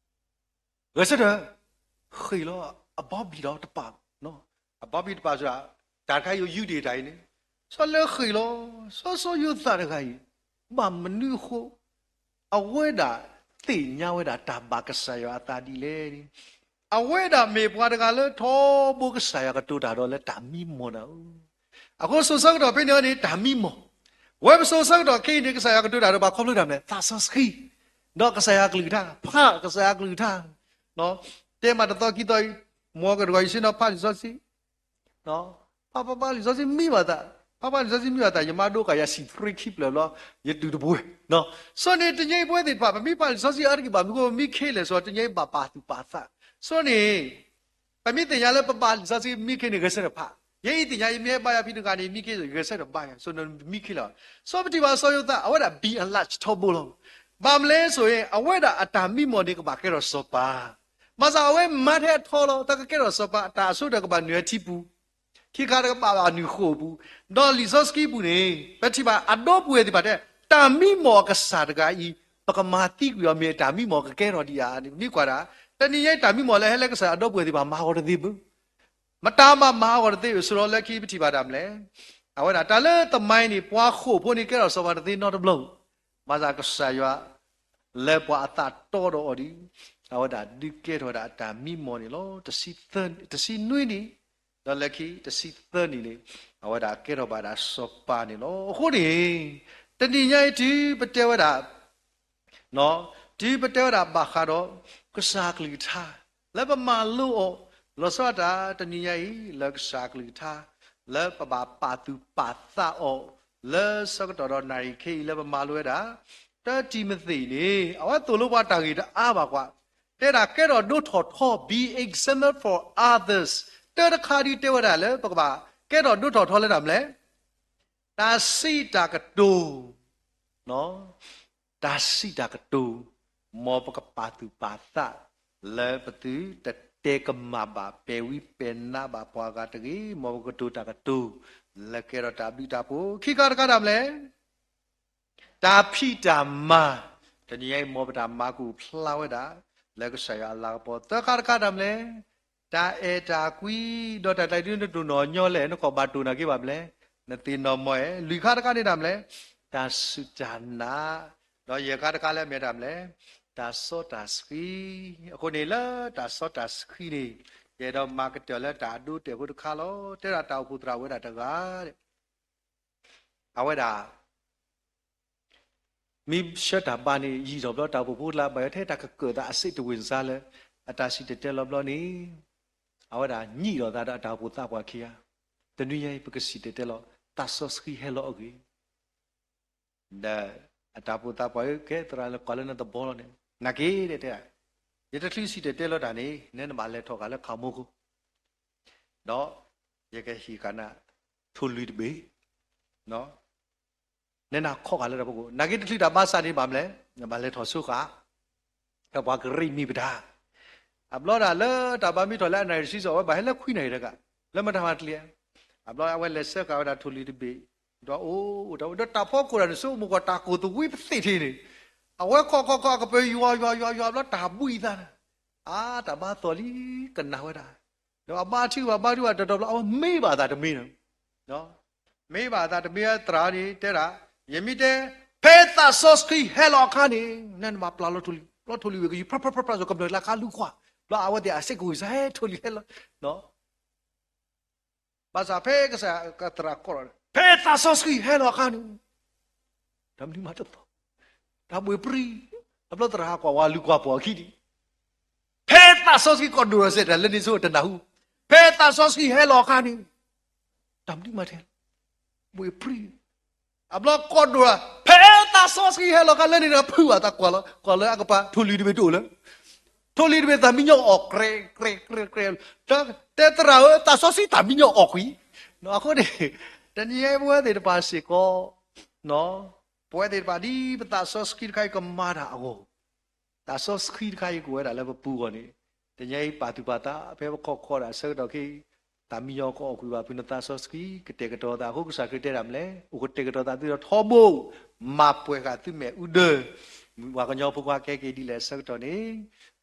ဂဲၤဆၢထၢၣ်, ဃ့ၢ်လီၤအဘီဘံၣ်ဒီးတပာ်, အဘီဘံၣ်တပာ်စ့ၢ်, တၢ်တခါအံၤယုၢ်ဒံးတၢ်အံၤန့ၣ်, ဆီလၢဃ့ၢ်လီၤ, စီၤစီၤယိၤသးတဂၤအံၤ, ဘၣ်မနုၤအဃိ အဝဲဒၣ်သ့ၣ်ညါဝဲဒၣ်တၢ်ဘၣ်ကစၢ်ယွၤအသးဒ်လဲၣ်န့ၣ်, အဝဲဒၣ်မ့ၢ်ပှၤတဂၤလၢထီဘိကစၢ်ယွၤကတိၤတၢ်ဒီးလၢတၢ်မံမီၢ်နၤဧၢ. အဃိစိၤဆၢကတီၢ်ဖဲန့ၣ်န့ၣ် တၢ်မံမီၢ်, ဝဲပစိၤဆၢကတီၢ်ခဲအံၤန့ၣ် ကစၢ်ယွၤကတိၤတၢ်ဒီးပှၤခီဖျိတၢ်မနုၤလဲၣ်, သးစီဆှံ, ဒီးကစၢ်ယွၤကလုၢ်ကထါ, ဖးကစၢ်ယွၤကလုၢ်ကထါ, တဲမးတသီခံသီအံၤ, မ်ကတဂီၤအံၤဆ့ၣ်နီၤဖးလံာ်စီဆှံ ဖးဖးဖးလံာ်စီဆှံမံဘၣ်သး, ဖးဖးလံာ်စီဆှံမံဘၣ်သး ယမါဒိကၢ်ယၤဆံၣ်သရ့ခံဖျၢၣ်ဘျီ, ယတုၤတဘိဝဲ, ဆိန့ၣ် တနံၤအံၤပဝဲသ့ၣ်တဖၣ် ပမ့ၢ်ဖးလံာ်စီဆှံအါတက့ၢ်ဘၣ်မနုၤအဃိ ပမံခ့လဲၣ်ဆိ တနံၤအံၤဘၣ်ပာ်သူၣ်ပာ်သး, ဆိန့ၣ် ပမ့ၢ်သ့ၣ်ညါလၢပဘၣ်လံာ်စီဆှံမံခ့န့ၣ် ဂဲၤဆၢထၢၣ်ဖး, ယဲအံၤသ့ၣ်ညါ ယမ့ၢ်ဟဲဘါယွၤဖဲတဂၤန့ၣ် မံခ့ ဂဲၤဆၢထၢၣ်ဘါယွၤ ဆိန့ၣ်မံခ့လီၤ, ဆိပထံၣ်ဘၣ်စီၤယိၤသး အဝဲဒၣ် be enlarged ထီဘိလီၤ, ဘၣ်မနုၤလဲၣ်ဆိအံၤ အဝဲဒၣ်အတၢ်မံမီၢ်န့ၣ် ကဘၣ်ကဲထီၣ်စီၤပၤ ဘၣ်ဆၣ်အဝဲမၤထဲအထီလီၤ, တၢ်ကကဲထီၣ်စီၤပၤ တၢ်အဆိကတၢၢ်ကဘၣ်နုာ်ဝဲထံပူၤ, ခံခါတကဘၣ်ဘၣ်နုာ်ဃိာ်ပူၤ, ဒီးလံာ်စီဆှံပူၤန့ၣ် ပထံၣ်ဘၣ်အဒီပုၢ်ဝဲၢ်သ့ၣ်တဖၣ်တဲ တၢ်မံမီၢ်အကစၢ်တဂၤအံၤ ပကမၤသံကွံာ်အီၤမ့ၢ်တၢ်မံမီၢ်ကကဲထီၣ်ဒံးဧါန့ၣ် ပမ့ၢ်ကွၢ်ဒၣ်, တနံၤညါအံၤတၢ်မံမီၢ်လၢဟဲလၢကစၢ်ယွၤအဒီပုၢ်ဝဲၢ်သ့ၣ်တဖၣ်မၤအဂီၢ်တသ့ဘၣ်, မတၤမၤမၤအဂီၢ်တသ့ဘၣ် ဆိဒီးလၢခံပထံၣ်ဘၣ်တၢ်မနုၤလဲၣ်, အဝဲဒၣ်တၢ်လၢသမိုင်းန့ၣ် ပှၤဃိာ်ဖိန့ၣ်ကဲထီၣ်စီၤပၤတသ့နီတဘျီ, ဘၣ်ဆၣ်ကစၢ်ယွၤ လၢပှၤအသးတီဒီးအီၤဒီး အဝဲဒၣ်ဒုးကဲထီၣ်ဝဲဒၣ်အတၢ်မံမီၢ်န့ၣ်လီၤ. တဆံနွံနံၣ်, ဒီးလၢခံတဆံသၢနံၣ်န့ၣ် အဝဲဒၣ်ကဲထီၣ်ဘၣ်ဒၣ်စီၤပၤန့ၣ်လီၤ. အဃိန့ၣ် တနံၤညါအံၤတုၤပတဲဝဲဒၣ် တုၤပတဲဝဲဒၣ်ဘၣ်ဃးဒီး ကစၢ်ကလုၢ်ကထါ လၢပမၤလိအီၤ လီၤဆီဒၣ်တၢ်တနံၤညါအံၤ လၢကစၢ်ကလုၢ်ကထါ လၢပဘၣ်ပာ်သူၣ်ပာ်သးအီၤ လၢဆၢကတီၢ်ဒီးနၣ်ရံၣ်ခဲအံၤလၢပမၤလိဝဲဒၣ် တၢတံၤမသ့းန့ၣ် အဝဲသိၣ်လိပှၤတၢ်ဂ့ၢ်တအါဘၣ်ကွၢ်, တဲဒၣ်ကဲထီၣ်ဒိထီၣ်ထီ be example for others, တၢတခါဒုတဲဝဲဒၣ်လၢပကဘၣ်ကဲထီၣ်ဒိထီၣ်ထီလၢတၢ်မနုၤလဲၣ်, တၢ်စံးတၢ်ကတိၤ တၢ်စံးတၢ်ကတိၤ, မ်ပကပာ်သူၣ်ပာ်သး လၢပသုတတဲကမၣ်ဘၣ် ပဲာ်ဝံပဲာ်နါဘၣ်ပှၤဂၤတဂ့ၤ, မ်ပကတိၤတၢ်ကတိၤ လၢကဲထီၣ်တၢ်ဘျုးတၢ်ဖှိၣ်, ခံခါတခါတၢ်မနုၤလဲၣ် တၢ်ဖံးတၢ်မၤ, တနံၤညါအံၤ မ်ပတၢ်မၤကအိၣ်ဖျါဝဲဒၣ် လၢကစၢ်ယွၤအလၤကပီၤ, သၢခါတခါတၢ်မနုၤလဲၣ် တၢ်အဲၣ်တၢ်ကွံ, ဒီးတၢ်တၢ်ဒုးနတိၢ်နီၣ်ညီလဲၣ် နကီၢ်ဘၣ်တိၢ်နာ်က့ဘၣ်မနုၤလဲၣ် နသ့ၣ်နီၣ်မီၢ်အဲၣ်, လွံၢ်ခါတခါန့ၣ်တၢ်မနုၤလဲၣ် တၢ်စူၢ်တၢ်နာ်, ဒီးယဲၢ်ခါတခါလၢအမ့ၢ်တၢ်မနုၤလဲၣ် တၢ်စီတၢ်ဆှံ, အဃိန့ၣ်လၢတၢ်စီတၢ်ဆှံန့ၣ် ယအဲၣ်ဒိးမၤကတၢၢ်လၢတၢ်အဒိအတဲာ်ဖိတခါလီၤ. တဲဒၣ်တၢ်အိၣ်ဖှိၣ်သရၣ်ဝဲဒၣ်တဂၤ အဝဲဒၣ် မ့ၢ်ဆှၢတၢ်ဘါန့ၣ် ယံာ်ထီၣ်ဘျီ တၢ်အိၣ်ဖှိၣ်ဖိလၢအဘၣ်ယွၤထဲတၢ်ကကၢၢ်သးအစ့းတဝ့ၢ်စါလၢ အတၢ်စံၣ်တဲၤတဲလီၤဘျီန့ၣ် အဝဲဒၣ်ညံးထီၣ်သးဒီးအတၢ်အိၣ်ဖှိၣ်သးပှၢ်ခံဂၤ, တနွံညါအံၤ ပကစံၣ်တဲၤတဲလီၤ သးစီဆှံဟဲလီၤအဂ့ၢ် ဒီးအတၢ်အိၣ်ဖှိၣ်သးပှၢ်ဧၢ ကဲသရၣ်လၢကွၢ်လၢနသဘီလီၤန့ၣ် နာ်က့တဲတဲ, ယတချုးစံၣ်တဲၤတဲလီၤတၢ်န့ၣ် နဲနဘၣ်လဲၤထီၣ်ဃာ်လၢခးမိခိၣ် ဒီးယကဟ့ၣ်ဃာ်နၤ ထိၣ်လွံၢ်တဘ့ၣ်, နဲနၤခီဃာ်လၢတၢ်ဖီခိၣ် နာ်က့တချုးတၢ်ဘါစးန့ၣ်ဘၣ်မနုၤလဲၣ် နဘၣ်လဲၤထီၣ်ဆိဃာ် ဒီးပှၤကရံၣ်မံၤပတၢ် အဘျီဒၣ်လၢတၢ်ဘါမ့ၢ်ထီၣ်လၢအနၣ်ရံၣ်တဆံစီၤ အဝဲဘၣ်ဟဲလၢခွံနၣ်ရံၣ်တကး လၢမတၤမၤတကျံၤ, အဘျီအဝဲလဲၤဆှၢဃာ်ဝဲဒၣ်ထိၣ်လွံၢ်တဘ့ၣ်, ဒီးအိၣ်အိၣ်တၢ်အိၣ် ဒီးတၢ်ဖီခိၣ်ဒၣ်န့ၣ် ဆိကမိၣ်ကွၢ်တၢ်ကိၢ်သဝံပသ့ၣ်ထံးန့ၣ်, အဝဲခီခီခီအကပၢၤယွၤယွၤယွၤယွၤဘျီတၢ်ဘှံးသးန့ၣ်, အါတၢ်ဘါသီၣ်လံ ကနၣ်ဝဲဒၣ် ဒီးအဘါထုကဖၣ်ဘါထုကဖၣ်တတီၤဘျီ အဝဲမ့ၢ်ဘၣ်အသးတမ့ၢ်န့ၣ်, မ့ၢ်ဘၣ်အသးတမ့ၢ်သရၣ်န့ၣ် တဲဒၣ်, ယမ့ၢ်တဲ, ဖဲသးစီဆှံဟဲလီၤအခါန့ၣ် နဲနဘၣ်ပျၢ်လီၤထိၣ်လွံၢ်, ဘျီထိၣ်လွံၢ်ဝံၤကယူၤ ဖြၢဖြၢဖြၢဖြၢ ကမျၢၢ်လၢခါလူၤကွၢ်, ဘျီအဝဲသ့ၣ်အစ့ၢ်ကီးဝံၤစ့ၢ် ဟဲထိၣ်လွံၢ်ဟဲလီၤ ဘၣ်ဆၣ်ဖဲကစၢ်သရၣ်ကိးထီၣ်န့ၣ် ဖဲသးစီဆှံဟဲလီၤအခါန့ၣ်, တၢ်မနုၤမၤတသီၣ်, တၢ်ဘှ့ၣ်ပြံ, အဘျီသရၣ်ဟးကွၢ်ဝဲလူၤကွၢ်ပှီၢ်အခံဒံး, ဖဲသးစီဆှံကီၢ်ဒိၣ်ဒီးစဲးတၢ်လၢန့ၣ်ဆိတနၢ်ဟူ, ဖဲသးစီဆှံဟဲလီၤအခါန့ၣ်, တၢ်မနုၤမၤထဲလီၤ, ဘှ့ၣ်ပြံ အဘျီကီၢ်ဒိၣ်, ဖဲသးစီဆှံဟဲလီၤအခါလၢန့ၣ်ဒီး ဖုးဘၣ်သးကွၢ်လီၤ, ကွၢ်လၢအကပၤ ထိၣ်လွံၢ်တဘ့ၣ်တအိၣ်လၢ, ထိၣ်လွံၢ်တဘ့ၣ်သးမံညီအီၣ် ကြဲးကြဲးကြဲးကြဲး, တဲသရၣ်ဧၢ သးစီဆှံသးမံညီအီၣ်ကွံာ်, အဃိန့ၣ် တနံၤအံၤပဝဲသ့ၣ်တဖၣ်စ့ၢ်ကီး, ပဝဲသ့ၣ်တဖၣ်ဒ်ပသးစီဆှံတခါအံၤကမၤတၢ်အဂီၢ် သးစီဆှံတခါအံၤကအိၣ်ဝဲဒၣ်လၢပပူၤအဂီၢ်န့ၣ်, တနံၤအံၤပာ်သူၣ်ပာ်သး ဖဲပခီၣ်ခီဒၣ်ဆၢကတီၢ်ခဲအံၤ, သးမံညီကအီၣ်ကွံာ်ဘၣ်ဖုးနသးစီဆှံ ကတဲာ်ကတီၤသးအဃိ ကစၢ်ခရံာ်တဲဒၣ်မနုၤလဲၣ်, အိၣ်ကတဲာ်ကတီၤသးသုဒီးထီဘိ, မၤပှဲၤဃာ်သုမဲာ်အူဒၢ, ပှၤကညီဖိခွါကဲက့ၤဒ်လဲၣ်အဆၢကတီၢ်န့ၣ်,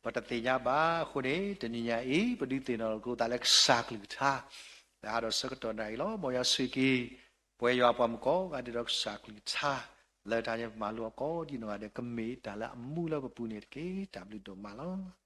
ပတသ့ၣ်ညါဘၣ်. အဃိန့ၣ် တနံၤညါအံၤ ပဒုးသ့ၣ်နီၣ်လိာ်က့ၤသးလၢကစၢ်ကလုၢ်ကထါ လၢအါဒီးဆၢကတီၢ်နၣ်ရံၣ်လီၤ. မ်ယွၤဆိၣ်ဂ့ၤက့ၤ ပဝဲယွၤပှၤမုၣ်ကိးဂၤဒဲးဒီး ကစၢ်ကလုၢ်ကထါ လၢတၢ်မၤလိအီၤကိးဒံနီၢ်ဂၤဒဲး ကမ့ၢ်တၢ်လၢအမူလၢပပူၤန့ၣ်တက့ၢ်. တၢ်ဘျုးဒိၣ်မးလီၤ.